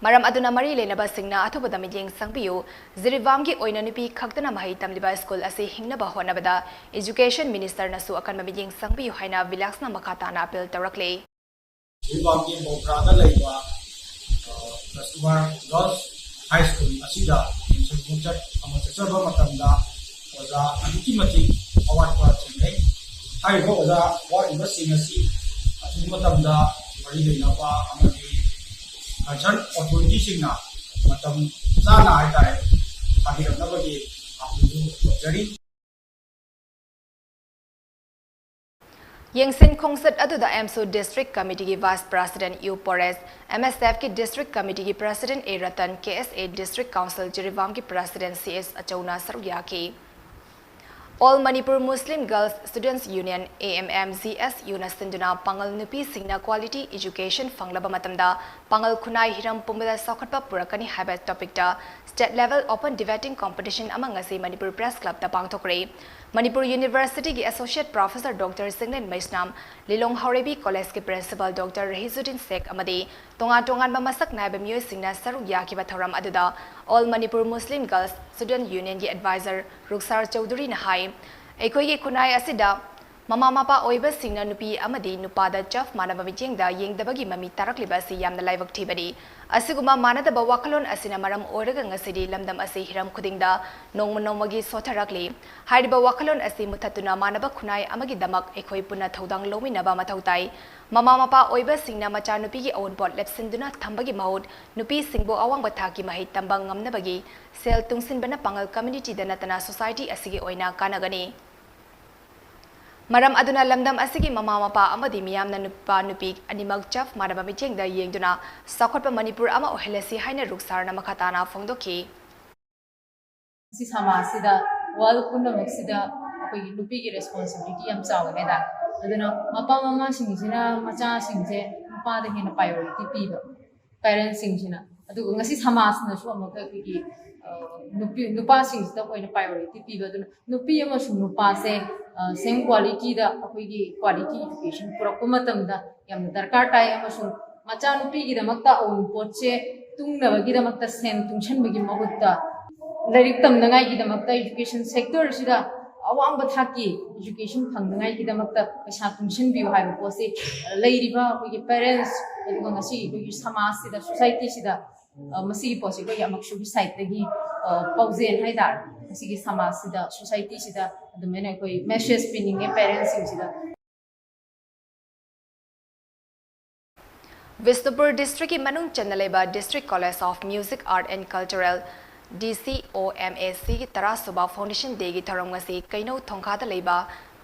ꯃꯔꯝ ꯑꯗꯨꯅ ꯃꯔꯤ ꯂꯩꯅꯕꯁꯤꯡꯅ ꯑꯊꯨꯕꯗ ꯃꯤꯠꯌꯦꯡ ꯆꯪꯕꯤꯌꯨ꯫ ꯖꯤꯔꯤꯕꯥꯝꯒꯤ ꯑꯣꯏꯅ ꯅꯨꯄꯤ ꯈꯛꯇꯅ ꯃꯍꯩ ꯇꯝꯂꯤꯕ ꯁ꯭ꯀꯨꯜ ꯑꯁꯤ ꯍꯤꯡꯅꯕ ꯍꯣꯠꯅꯕꯗ ꯏꯖꯨꯀꯦꯁꯟ ꯃꯤꯅꯤꯁꯇꯔꯅꯁꯨ ꯑꯀꯟꯕ ꯃꯤꯠꯌꯦꯡ ꯆꯪꯕꯤꯌꯨ ꯍꯥꯏꯅ ꯚꯤꯂꯥꯛꯁꯅ ꯃꯈꯥ ꯇꯥꯅ ꯑꯄꯤꯜ ꯇꯧꯔꯛꯂꯤ꯫ ꯖꯤꯔꯤꯕꯥꯝꯒꯤ ꯕꯣꯀ꯭ꯔꯥꯗ ꯂꯩꯕ, ꯑ, ꯀꯁꯇꯨꯔꯕꯥ ꯒꯔꯜꯁ ꯍꯥꯏ ꯁ꯭ꯀꯨꯜ ꯑꯁꯤꯗ ꯌꯦꯡꯁꯤꯟ ꯈꯣꯠꯆꯠ ꯑꯃ ꯆꯠꯆꯕ ꯃꯇꯝꯗ ꯑꯣꯖꯥ ꯑꯗꯨꯛꯀꯤ ꯃꯇꯤꯛ ꯑꯋꯥꯠꯄ ꯊꯦꯡꯅꯩ꯫ ꯍꯥꯏꯔꯤꯕ ꯑꯣꯖꯥ ꯋꯥꯠꯂꯤꯕꯁꯤꯡ ꯑꯁꯤ ꯑꯊꯨꯕ ꯃꯇꯝꯗ ꯃꯔꯤ ꯂꯩꯅꯕ ꯑꯃꯗꯤ ꯀꯟꯁꯔꯟ ꯑꯣꯊꯣꯔꯤꯇꯤꯁꯤꯡꯅ ꯃꯇꯝ ꯆꯥꯅ ꯍꯥꯏꯇꯥꯔꯦ ꯊꯥꯕꯤꯔꯛꯅꯕꯒꯤ ꯑꯄꯤꯜꯗꯨ ꯇꯧꯖꯔꯤ꯫ ꯌꯦꯡꯁꯤꯟ ꯈꯣꯡꯆꯠ ꯑꯗꯨꯗ ꯑꯦꯝꯁꯨ ꯗꯤꯁꯇ꯭ꯔꯤꯛ ꯀꯃꯤꯇꯤꯒꯤ vice president U Poresh, M S ꯑꯦꯐꯀꯤ ꯗꯤꯁꯇ꯭ꯔꯤꯛ ꯀꯃꯤꯇꯤꯒꯤ president A Ratan, K S A district council ꯖꯤꯔꯤꯕꯥꯝꯒꯤ ꯄ꯭ꯔꯁꯤꯗꯦꯟ ꯁꯤ ꯑꯦꯁ ꯑꯆꯧꯅ ꯁꯔꯨꯛ ꯌꯥꯈꯤ꯫ All Manipur Muslim Girls Students Union, A M M G S U ꯅ ꯁꯤꯟꯗꯨꯅ ꯄꯥꯉꯜ ꯅꯨꯄꯤꯁꯤꯡꯅ quality education ꯐꯪꯂꯕ ꯃꯇꯝꯗ ꯄꯥꯉꯜ ꯈꯨꯟꯅꯥꯏ ꯍꯤꯔꯝ ꯄꯨꯝꯕꯗ ꯆꯥꯎꯈꯠꯄ ꯄꯨꯔꯛꯀꯅꯤ ꯍꯥꯏꯕ topic ꯇ state level open debating competition ꯑꯃ ꯉꯁꯤ ꯃꯅꯤꯄꯨꯔ Press Club ꯇ ꯄꯥꯡꯊꯣꯛꯈ꯭ꯔꯦ꯫ ꯃꯅꯤꯄꯨꯔ University ꯒꯤ Associate Professor Doctor ꯆꯤꯡꯂꯦꯟ ꯃꯩꯁꯅꯥꯝ, ꯂꯤꯂꯣꯡ ꯍꯥꯎꯔꯩꯕꯤ College ꯀꯤ Principal Doctor ꯔꯍꯤꯖꯨꯗꯤꯟ ꯁꯦꯈ ꯑꯃꯗꯤ ꯇꯣꯉꯥꯟ ꯇꯣꯉꯥꯟꯕ ꯃꯁꯛ ꯅꯥꯏꯕ ꯃꯤꯑꯣꯏꯁꯤꯡꯅ ꯁꯔꯨꯛ ꯌꯥꯈꯤꯕ ꯊꯧꯔꯝ ꯑꯗꯨꯗ All Manipur Muslim Girls Student Union ꯒꯤ advisor ꯔꯨꯛꯁꯥꯔ ꯆꯧꯙꯨꯔꯤꯅ ꯍꯥꯏ, ꯑꯩꯈꯣꯏꯒꯤ ꯈꯨꯟꯅꯥꯏ ꯑꯁꯤꯗ ꯃꯃꯥ ꯃꯄꯥ ꯑꯣꯏꯕꯁꯤꯡꯅ ꯅꯨꯄꯤ ꯑꯃꯗꯤ ꯅꯨꯄꯥꯗ ꯆꯞ ꯃꯥꯟꯅꯕ ꯃꯤꯠꯌꯦꯡꯗ ꯌꯦꯡꯗꯕꯒꯤ ꯃꯃꯤ ꯇꯥꯔꯛꯂꯤꯕ ꯑꯁꯤ ꯌꯥꯝꯅ ꯂꯥꯏꯕꯛ ꯊꯤꯕꯅꯤ꯫ ꯑꯁꯤꯒꯨꯝꯕ ꯃꯥꯟꯅꯗꯕ ꯋꯥꯈꯜꯂꯣꯟ ꯑꯁꯤꯅ ꯃꯔꯝ ꯑꯣꯏꯔꯒ ꯉꯁꯤꯗꯤ ꯂꯝꯗꯝ ꯑꯁꯤ ꯍꯤꯔꯝ ꯈꯨꯗꯤꯡꯗ ꯅꯣꯡꯃ ꯅꯣꯡꯃꯒꯤ ꯁꯣꯊꯔꯛꯂꯤ꯫ ꯍꯥꯏꯔꯤꯕ ꯋꯥꯈꯜꯂꯣꯟ ꯑꯁꯤ ꯃꯨꯊꯠꯇꯨꯅ ꯃꯥꯟꯅꯕ ꯈꯨꯟꯅꯥꯏ ꯑꯃꯒꯤꯗꯃꯛ ꯑꯩꯈꯣꯏ ꯄꯨꯟꯅ ꯊꯧꯗꯥꯡ ꯂꯧꯃꯤꯟꯅꯕ ꯃꯊꯧ ꯇꯥꯏ꯫ ꯃꯃꯥ ꯃꯄꯥ ꯑꯣꯏꯕꯁꯤꯡꯅ ꯃꯆꯥꯅꯨꯄꯤꯒꯤ ꯑꯋꯨꯟꯄꯣꯠ ꯂꯦꯞꯁꯤꯟꯗꯨꯅ ꯊꯝꯕꯒꯤ ꯃꯍꯨꯠ ꯅꯨꯄꯤꯁꯤꯡꯕꯨ ꯑꯋꯥꯡꯕ ꯊꯥꯛꯀꯤ ꯃꯍꯩ ꯇꯝꯕ ꯉꯝꯅꯕꯒꯤ ꯁꯦꯜ ꯇꯨꯡꯁꯤꯟꯕꯅ ꯄꯥꯉꯜ community ꯗ ꯅꯠꯇꯅ society ꯑꯁꯤꯒꯤ ꯑꯣꯏꯅ ꯀꯥꯟꯅꯒꯅꯤ꯫ ꯃꯔꯝ ꯑꯗꯨꯅ ꯂꯝꯗꯝ ꯑꯁꯤꯒꯤ ꯃꯃꯥ ꯃꯄꯥ ꯑꯃꯗꯤ ꯃꯤꯌꯥꯝꯅ ꯅꯨꯄꯥ ꯅꯨꯄꯤ ꯑꯅꯤꯃꯛ ꯆꯞ ꯃꯥꯟꯅꯕ ꯃꯤꯠꯌꯦꯡꯗ ꯌꯦꯡꯗꯨꯅ ꯆꯥꯎꯈꯠꯄ ꯃꯅꯤꯄꯨꯔ ꯑꯃ ꯑꯣꯏꯍꯜꯂꯁꯤ ꯍꯥꯏꯅ ꯔꯨꯛꯁꯥꯔꯅ ꯃꯈꯥ ꯇꯥꯅ ꯐꯣꯡꯗꯣꯛꯈꯤ꯫ ꯁꯤ ꯁꯃꯥꯖꯁꯤꯗ, world ꯄꯨꯝꯅꯃꯛꯁꯤꯗ ꯑꯩꯈꯣꯏꯒꯤ ꯅꯨꯄꯤꯒꯤ responsibility ꯌꯥꯝ ꯆꯥꯎꯋꯦ ꯍꯥꯏꯇꯥꯔꯦ꯫ ꯑꯗꯨꯅ ꯃꯄꯥ ꯃꯃꯥꯁꯤꯡꯁꯤꯅ ꯃꯆꯥꯁꯤꯡꯁꯦ ꯅꯨꯄꯥꯗ ꯍꯦꯟꯅ priority ꯄꯤꯕ, parents ꯁꯤꯡꯁꯤꯅ꯫ ꯑꯗꯨꯒ ꯉꯁꯤ ꯁꯃꯥꯖꯅꯁꯨ ꯑꯃꯨꯛꯀ ꯑꯩꯈꯣꯏꯒꯤ, ꯑ, ꯅꯨꯄꯤ, ꯅꯨꯄꯥꯁꯤꯡꯁꯤꯗ ꯑꯣꯏꯅ priority ꯄꯤꯕ꯫ ꯑꯗꯨꯅ ꯅꯨꯄꯤ ꯑꯃꯁꯨꯡ ꯅꯨꯄꯥꯁꯦ, ꯑ, same quality ꯗ ꯑꯩꯈꯣꯏꯒꯤ quality education ꯄꯨꯔꯛꯄ ꯃꯇꯝꯗ ꯌꯥꯝꯅ ꯗꯔꯀꯥꯔ ꯇꯥꯏ꯫ ꯑꯃꯁꯨꯡ ꯃꯆꯥꯅꯨꯄꯤꯒꯤꯗꯃꯛꯇ ꯑꯋꯨꯟꯄꯣꯠꯁꯦ ꯇꯨꯡꯅꯕꯒꯤꯗꯃꯛꯇ ꯁꯦꯟ ꯇꯨꯡꯁꯟꯕꯒꯤ ꯃꯍꯨꯠꯇ, ꯂꯥꯏꯔꯤꯛ ꯇꯝꯅꯉꯥꯏꯒꯤꯗꯃꯛꯇ education sector ꯁꯤꯗ ꯑꯋꯥꯡꯕ ꯊꯥꯛꯀꯤ education ꯐꯪꯅꯉꯥꯏꯒꯤꯗꯃꯛꯇ ꯄꯩꯁꯥ ꯇꯨꯡꯁꯤꯟꯕꯤꯌꯨ ꯍꯥꯏꯕ ꯄꯣꯠꯁꯤ, ꯑ, ꯂꯩꯔꯤꯕ ꯑꯩꯈꯣꯏꯒꯤ parents, ꯑꯗꯨꯒ ꯉꯁꯤꯒꯤ ꯑꯩꯈꯣꯏꯒꯤ ꯁꯃꯥꯖꯁꯤꯗ, society ꯁꯤꯗ, ꯑ, ꯃꯁꯤꯒꯤ ꯄꯣꯠꯁꯤ ꯑꯩꯈꯣꯏꯒꯤ ꯑꯃꯛꯁꯨꯒꯤ side ꯇꯒꯤ, ꯑ, ꯄꯥꯎꯖꯦꯜ ꯍꯥꯏꯇꯥꯔꯦ, ꯃꯁꯤꯒꯤ ꯁꯃꯥꯖꯁꯤꯗ, society ꯁꯤꯗ ꯑꯗꯨꯃꯥꯏꯅ ꯑꯩꯈꯣꯏ message ꯄꯤꯅꯤꯡꯉꯦ parents ꯁꯤꯡꯁꯤꯗ꯫ ꯕꯤꯁꯅꯨꯄꯨꯔ district ꯀꯤ ꯃꯅꯨꯡ ꯆꯟꯅ ꯂꯩꯕ District College of Music, Art and Cultural, D C O M A C ꯒꯤ ꯇꯔꯥꯁꯨꯕ Foundation Day ꯒꯤ ꯊꯧꯔꯝ ꯉꯁꯤ ꯀꯩꯅꯧ ꯊꯣꯡꯈꯥꯗ ꯂꯩꯕ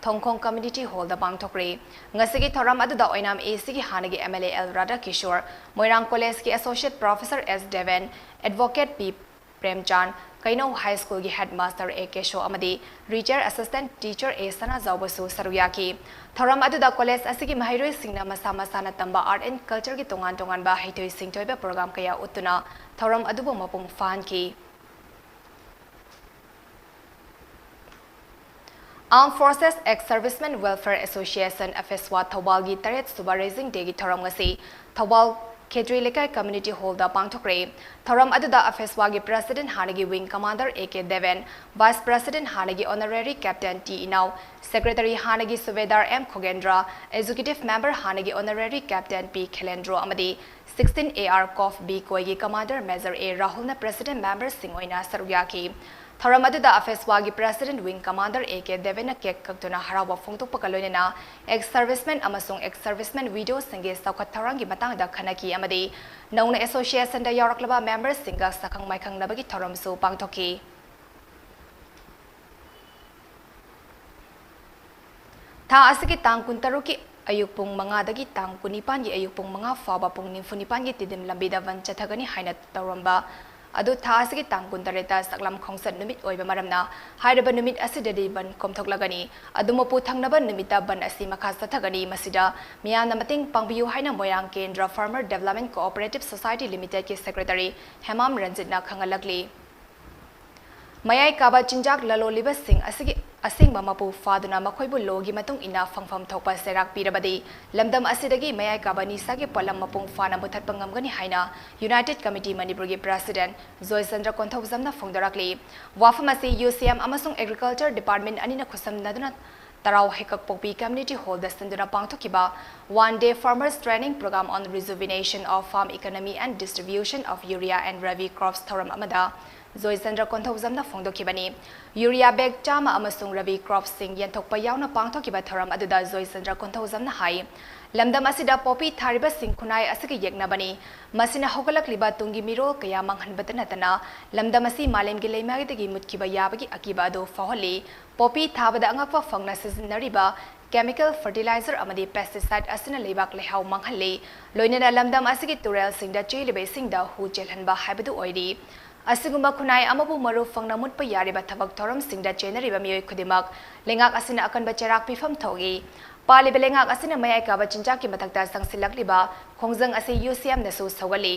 ꯊꯣꯡꯈꯣꯡ Community Hall ꯗ ꯄꯥꯡꯊꯣꯛꯈ꯭ꯔꯦ꯫ ꯉꯁꯤꯒꯤ ꯊꯧꯔꯝ ꯑꯗꯨꯗ ꯑꯣꯏꯅꯥꯝ A C ꯒꯤ ꯍꯥꯟꯅꯒꯤ M L A L ꯔꯥꯙꯥꯀꯤꯁꯣꯔ, Moirang College ꯀꯤ Associate Professor S Deben, Advocate P ꯄ꯭ꯔꯦꯝꯆꯥꯟ, ꯀꯩꯅꯧ ꯍꯥꯏ ꯁ꯭ꯀꯨꯜꯒꯤ ꯍꯦꯗ ꯃꯥꯁꯇꯔ ꯑꯦ ꯀꯦꯁꯣ ꯑꯃꯗꯤ ꯔꯤꯇꯥꯌꯔ ꯑꯦꯁꯤꯁꯇꯦꯟꯠ ꯇꯤꯆꯔ ꯑꯦ ꯁꯅꯥꯖꯥꯎꯕꯁꯨ ꯁꯔꯨꯛ ꯌꯥꯈꯤ꯫ ꯊꯧꯔꯝ ꯑꯗꯨꯗ ꯀꯣꯂꯦꯖ ꯑꯁꯤꯒꯤ ꯃꯍꯩꯔꯣꯏꯁꯤꯡꯅ ꯃꯁꯥ ꯃꯁꯥꯅ ꯇꯝꯕ ꯑꯥꯔꯠ ꯑꯦꯟ ꯀꯜꯆꯔꯒꯤ ꯇꯣꯉꯥꯟ ꯇꯣꯉꯥꯟꯕ ꯍꯩꯊꯣꯏ ꯁꯤꯡꯊꯣꯏꯕ ꯄ꯭ꯔꯣꯒ꯭ꯔꯥꯝ ꯀꯌꯥ ꯎꯠꯇꯨꯅ ꯊꯧꯔꯝ ꯑꯗꯨꯕꯨ ꯃꯄꯨꯡ ꯐꯥꯍꯟꯈꯤ꯫ Armed Forces Ex Servicemen Welfare Association, ꯑꯐꯦꯁꯋꯥ, ꯊꯧꯕꯥꯜꯒꯤ ꯇꯔꯦꯠ ꯁꯨꯕ Raising Dayꯒꯤ ꯊꯧꯔꯝ ꯉꯁꯤ ꯊꯧꯕꯥꯜ ꯈꯦꯇ꯭ꯔꯤ ꯂꯩꯀꯥꯏ Community Hallꯗ ꯄꯥꯡꯊꯣꯛꯈ꯭ꯔꯦ꯫ ꯊꯧꯔꯝ ꯑꯗꯨꯗ ꯑꯐꯦꯁꯋꯥꯒꯤ President ꯍꯥꯟꯅꯒꯤ Wing Commander A K Deben, Vice President ꯍꯥꯟꯅꯒꯤ Honorary Captain T Inao, Secretary ꯍꯥꯟꯅꯒꯤ subedar M Khogendra, Executive Member ꯍꯥꯟꯅꯒꯤ Honorary Captain ꯄꯤ ꯈꯦꯂꯦꯟꯗ꯭ꯔꯣ ꯑꯃꯗꯤ sixteen A R Corps B ꯀꯣꯏꯒꯤ Commander Major A ꯔꯥꯍꯨꯜꯅ President memberꯁꯤꯡ ꯑꯣꯏꯅ ꯁꯔꯨꯛ ꯌꯥꯈꯤ꯫ ꯊꯧꯔꯝ ꯑꯗꯨꯗ ꯑꯐꯦꯁꯋꯥꯒꯤ President Wing Commander A K ꯗꯦꯕꯦꯟꯅ cake ꯀꯛꯇꯨꯅ ꯍꯔꯥꯎꯕ ꯐꯣꯡꯗꯣꯛꯄꯒ ꯂꯣꯏꯅꯅ ex servicemen ꯑꯃꯁꯨꯡ ex servicemen widowꯁꯤꯡꯒꯤ ꯆꯥꯎꯈꯠ ꯊꯧꯔꯥꯡꯒꯤ ꯃꯇꯥꯡꯗ ꯈꯟꯅꯈꯤ ꯑꯃꯗꯤ ꯅꯧꯅ associationꯗ ꯌꯥꯎꯔꯛꯂꯕ memberꯁꯤꯡꯒ ꯁꯛꯈꯪ ꯃꯥꯏꯈꯪꯅꯕꯒꯤ ꯊꯧꯔꯝꯁꯨ ꯄꯥꯡꯊꯣꯛꯈꯤ꯫ ꯊꯥ ꯑꯁꯤꯒꯤ ꯇꯥꯡ ꯀꯨꯟꯇꯔꯨꯛꯀꯤ ꯑꯌꯨꯛ ꯄꯨꯡ ꯃꯉꯥꯗꯒꯤ ꯇꯥꯡ ꯀꯨꯟꯅꯤꯄꯥꯟꯒꯤ ꯑꯌꯨꯛ ꯄꯨꯡ ꯃꯉꯥ ꯐꯥꯎꯕ ꯄꯨꯡ ꯅꯤꯐꯨ ꯅꯤꯄꯥꯟꯒꯤ ꯇꯤꯗꯤꯝ ꯂꯝꯕꯤꯗ ꯕꯟ ꯆꯠꯊꯒꯅꯤ ꯍꯥꯏꯅ ꯇꯧꯔꯝꯕ ꯑꯗꯨ ꯊꯥ ꯑꯁꯤꯒꯤ ꯇꯥꯡ ꯀꯨꯟꯇꯔꯦꯠꯇ ꯁꯛꯂꯝ ꯈꯣꯡꯆꯠ ꯅꯨꯃꯤꯠ ꯑꯣꯏꯕ ꯃꯔꯝꯅ ꯍꯥꯏꯔꯤꯕ ꯅꯨꯃꯤꯠ ꯑꯁꯤꯗꯗꯤ ꯕꯟ ꯀꯣꯝꯊꯣꯛꯂꯒꯅꯤ꯫ ꯑꯗꯨ ꯃꯄꯨ ꯊꯪꯅꯕ ꯅꯨꯃꯤꯠꯇ ꯕꯟ ꯑꯁꯤ ꯃꯈꯥ ꯆꯠꯊꯒꯅꯤ꯫ ꯃꯁꯤꯗ ꯃꯤꯌꯥꯝꯅ ꯃꯇꯦꯡ ꯄꯥꯡꯕꯤꯌꯨ ꯍꯥꯏꯅ ꯃꯣꯏꯔꯥꯡ ꯀꯦꯟꯗ꯭ꯔ Farmer Development Cooperative Society Limitedꯀꯤ Secretary Hemam ꯔꯟꯖꯤꯠꯅ ꯈꯪꯍꯜꯂꯛꯂꯤ꯫ ꯃꯌꯥꯏ ꯀꯥꯕ ꯆꯤꯟꯖꯥꯛ ꯂꯂꯣꯜꯂꯤꯕꯁꯤꯡ ꯑꯁꯤꯒꯤ ꯑꯁꯦꯡꯕ ꯃꯄꯨ ꯐꯥꯗꯨꯅ ꯃꯈꯣꯏꯕꯨ lawꯒꯤ ꯃꯇꯨꯡ ꯏꯟꯅ ꯐꯪꯐꯝ ꯊꯣꯛꯄ ꯆꯩꯔꯥꯛ ꯄꯤꯔꯕꯗꯤ ꯂꯝꯗꯝ ꯑꯁꯤꯗꯒꯤ ꯃꯌꯥꯏ ꯀꯥꯕ ꯅꯤꯁꯥꯒꯤ ꯄꯣꯠꯂꯝ ꯃꯄꯨꯡ ꯐꯥꯅ ꯃꯨꯊꯠꯄ ꯉꯝꯒꯅꯤ ꯍꯥꯏꯅ United Committee ꯃꯅꯤꯄꯨꯔꯒꯤ President ꯖꯣꯏꯆꯟꯗ꯭ꯔ ꯀꯣꯟꯊꯧꯖꯝꯅ ꯐꯣꯡꯗꯣꯔꯛꯂꯤ꯫ ꯋꯥꯐꯝ ꯑꯁꯤ UCM ꯑꯃꯁꯨꯡ Agriculture Department ꯑꯅꯤꯅ ꯈꯨꯠꯁꯝꯅꯗꯨꯅ ꯇꯔꯥꯎ ꯍꯩꯀꯛꯄꯣꯛꯄꯤ Community Hallꯗ ꯁꯤꯟꯗꯨꯅ ꯄꯥꯡꯊꯣꯛꯈꯤꯕ One Day Farmers Training Program on Rejuvenation of Farm Economy and Distribution of Urea and Rabi Crops ꯊꯧꯔꯝ ꯑꯃꯗ ꯖꯣꯏꯆꯟꯗ꯭ꯔ ꯀꯣꯟꯊꯧꯖꯝꯅ ꯐꯣꯡꯗꯣꯛꯈꯤꯕꯅꯤ꯫ Urea bag ꯆꯥꯝꯃ ꯑꯃꯁꯨꯡ Rabi cropsꯁꯤꯡ ꯌꯦꯟꯊꯣꯛꯄ ꯌꯥꯎꯅ ꯄꯥꯡꯊꯣꯛꯈꯤꯕ ꯊꯧꯔꯝ ꯑꯗꯨꯗ ꯖꯣꯏꯆꯟꯗ꯭ꯔ ꯀꯣꯟꯊꯧꯖꯝꯅ ꯍꯥꯏ, ꯂꯝꯗꯝ ꯑꯁꯤꯗ poppy ꯊꯥꯔꯤꯕꯁꯤꯡ ꯈꯨꯟꯅꯥꯏ ꯑꯁꯤꯒ ꯌꯦꯛꯅꯕꯅꯤ꯫ ꯃꯁꯤꯅ ꯍꯧꯒꯠꯂꯛꯂꯤꯕ ꯇꯨꯡꯒꯤ ꯃꯤꯔꯣꯜ ꯀꯌꯥ ꯃꯥꯡꯍꯟꯕꯇ ꯅꯠꯇꯅ ꯂꯝꯗꯝ ꯑꯁꯤ ꯃꯥꯂꯦꯝꯒꯤ ꯂꯩꯃꯥꯏꯗꯒꯤ ꯃꯨꯠꯈꯤꯕ ꯌꯥꯕꯒꯤ ꯑꯀꯤꯕ ꯑꯗꯨ ꯐꯥꯎꯍꯜꯂꯤ꯫ Poppy ꯊꯥꯕꯗ ꯑꯉꯛꯄ ꯐꯪꯅ ꯁꯤꯖꯤꯟꯅꯔꯤꯕ chemical fertilizer ꯑꯃꯗꯤ pesticide ꯑꯁꯤꯅ ꯂꯩꯕꯥꯛ ꯂꯩꯍꯥꯎ ꯃꯥꯡꯍꯜꯂꯤ, ꯂꯣꯏꯅꯅ ꯂꯝꯗꯝ ꯑꯁꯤꯒꯤ ꯇꯨꯔꯦꯜꯁꯤꯡꯗ ꯆꯦꯜꯂꯤꯕ ꯏꯁꯤꯡꯗ ꯍꯨ ꯆꯦꯜꯍꯟꯕ ꯍꯥꯏꯕꯗꯨ ꯑꯣꯏꯔꯤ꯫ ꯑꯁꯤꯒꯨꯝꯕ ꯈꯨꯟꯅꯥꯏ ꯑꯃꯕꯨ ꯃꯔꯨ ꯐꯪꯅ ꯃꯨꯠꯄ ꯌꯥꯔꯤꯕ ꯊꯕꯛ ꯊꯧꯔꯝꯁꯤꯡꯗ ꯆꯦꯟꯅꯔꯤꯕ ꯃꯤꯑꯣꯏ ꯈꯨꯗꯤꯡꯃꯛ ꯂꯩꯉꯥꯛ ꯑꯁꯤꯅ ꯑꯀꯟꯕ ꯆꯩꯔꯥꯛ ꯄꯤꯐꯝ ꯊꯣꯛꯏ꯫ ꯄꯥꯜꯂꯤꯕ ꯂꯩꯉꯥꯛ ꯑꯁꯤꯅ ꯃꯌꯥꯏ ꯀꯥꯕ ꯆꯤꯟꯖꯥꯛꯀꯤ ꯃꯊꯛꯇ ꯆꯪꯁꯤꯜꯂꯛꯂꯤꯕ ꯈꯣꯡꯖꯪ ꯑꯁꯤ ꯌꯨ ꯁꯤ ꯑꯦꯝꯅꯁꯨ ꯁꯧꯒꯠꯂꯤ꯫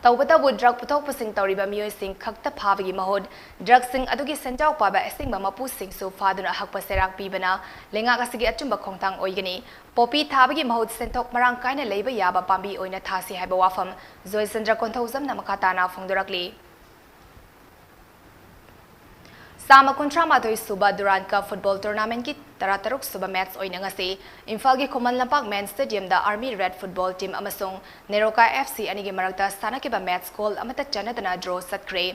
ꯇꯧꯕꯇꯕꯨ ꯗ꯭ꯔꯒ ꯄꯨꯊꯣꯛ ꯄꯨꯁꯤꯟ ꯇꯧꯔꯤꯕ ꯃꯤꯑꯣꯏꯁꯤꯡ ꯈꯛꯇ ꯐꯥꯕꯒꯤ ꯃꯍꯨꯠ ꯗ꯭ꯔꯒꯁꯤꯡ ꯑꯗꯨꯒꯤ ꯁꯦꯟꯖꯥꯎ ꯄꯥꯏꯕ ꯑꯁꯦꯡꯕ ꯃꯄꯨꯁꯤꯡꯁꯨ ꯐꯥꯗꯨꯅ ꯍꯛꯄ ꯆꯩꯔꯥꯛ ꯄꯤꯕꯅ ꯂꯩꯉꯥꯛ ꯑꯁꯤꯒꯤ ꯑꯆꯨꯝꯕ ꯈꯣꯡꯊꯥꯡ ꯑꯣꯏꯒꯅꯤ꯫ ꯄꯣꯄꯤ ꯊꯥꯕꯒꯤ ꯃꯍꯨꯠ ꯁꯦꯟꯊꯣꯛ ꯃꯔꯥꯡ ꯀꯥꯏꯅ ꯂꯩꯕ ꯌꯥꯕ ꯄꯥꯝꯕꯤ ꯑꯣꯏꯅ ꯊꯥꯁꯤ ꯍꯥꯏꯕ ꯋꯥꯐꯝ ꯖꯣꯏꯆꯟꯗ꯭ꯔ ꯀꯣꯟꯊꯧꯖꯝꯅ ꯃꯈꯥ ꯇꯥꯅ ꯐꯣꯡꯗꯣꯔꯛꯂꯤ꯫ ꯆꯥꯝꯃ ꯀꯨꯟꯊ꯭ꯔꯥ ꯃꯥꯊꯣꯏ ꯁꯨꯕ ꯗꯨꯔꯥꯟ ꯀꯞ ꯐꯨꯠꯕꯣꯜ ꯇꯣꯔꯅꯥꯃꯦꯟꯠꯀꯤ ꯇꯔꯥ ꯇꯔꯨꯛ ꯁꯨꯕ ꯃꯦꯆ ꯑꯣꯏꯅ ꯉꯁꯤ ꯏꯝꯐꯥꯜꯒꯤ ꯈꯨꯃꯟ ꯂꯝꯄꯥꯛ ꯃꯦꯟ ꯁ꯭ꯇꯦꯗꯤꯌꯝꯗ ꯑꯥꯔꯃꯤ ꯔꯦꯗ ꯐꯨꯠꯕꯣꯜ ꯇꯤꯝ ꯑꯃꯁꯨꯡ ꯅꯦꯔꯣꯀꯥ ꯑꯦꯐ ꯁꯤ ꯑꯅꯤꯒꯤ ꯃꯔꯛꯇ ꯁꯥꯟꯅꯈꯤꯕ ꯃꯦꯆ ꯒꯣꯜ ꯑꯃꯠꯇ ꯆꯟꯅꯗꯅ ꯗ꯭ꯔꯣ ꯆꯠꯈ꯭ꯔꯦ꯫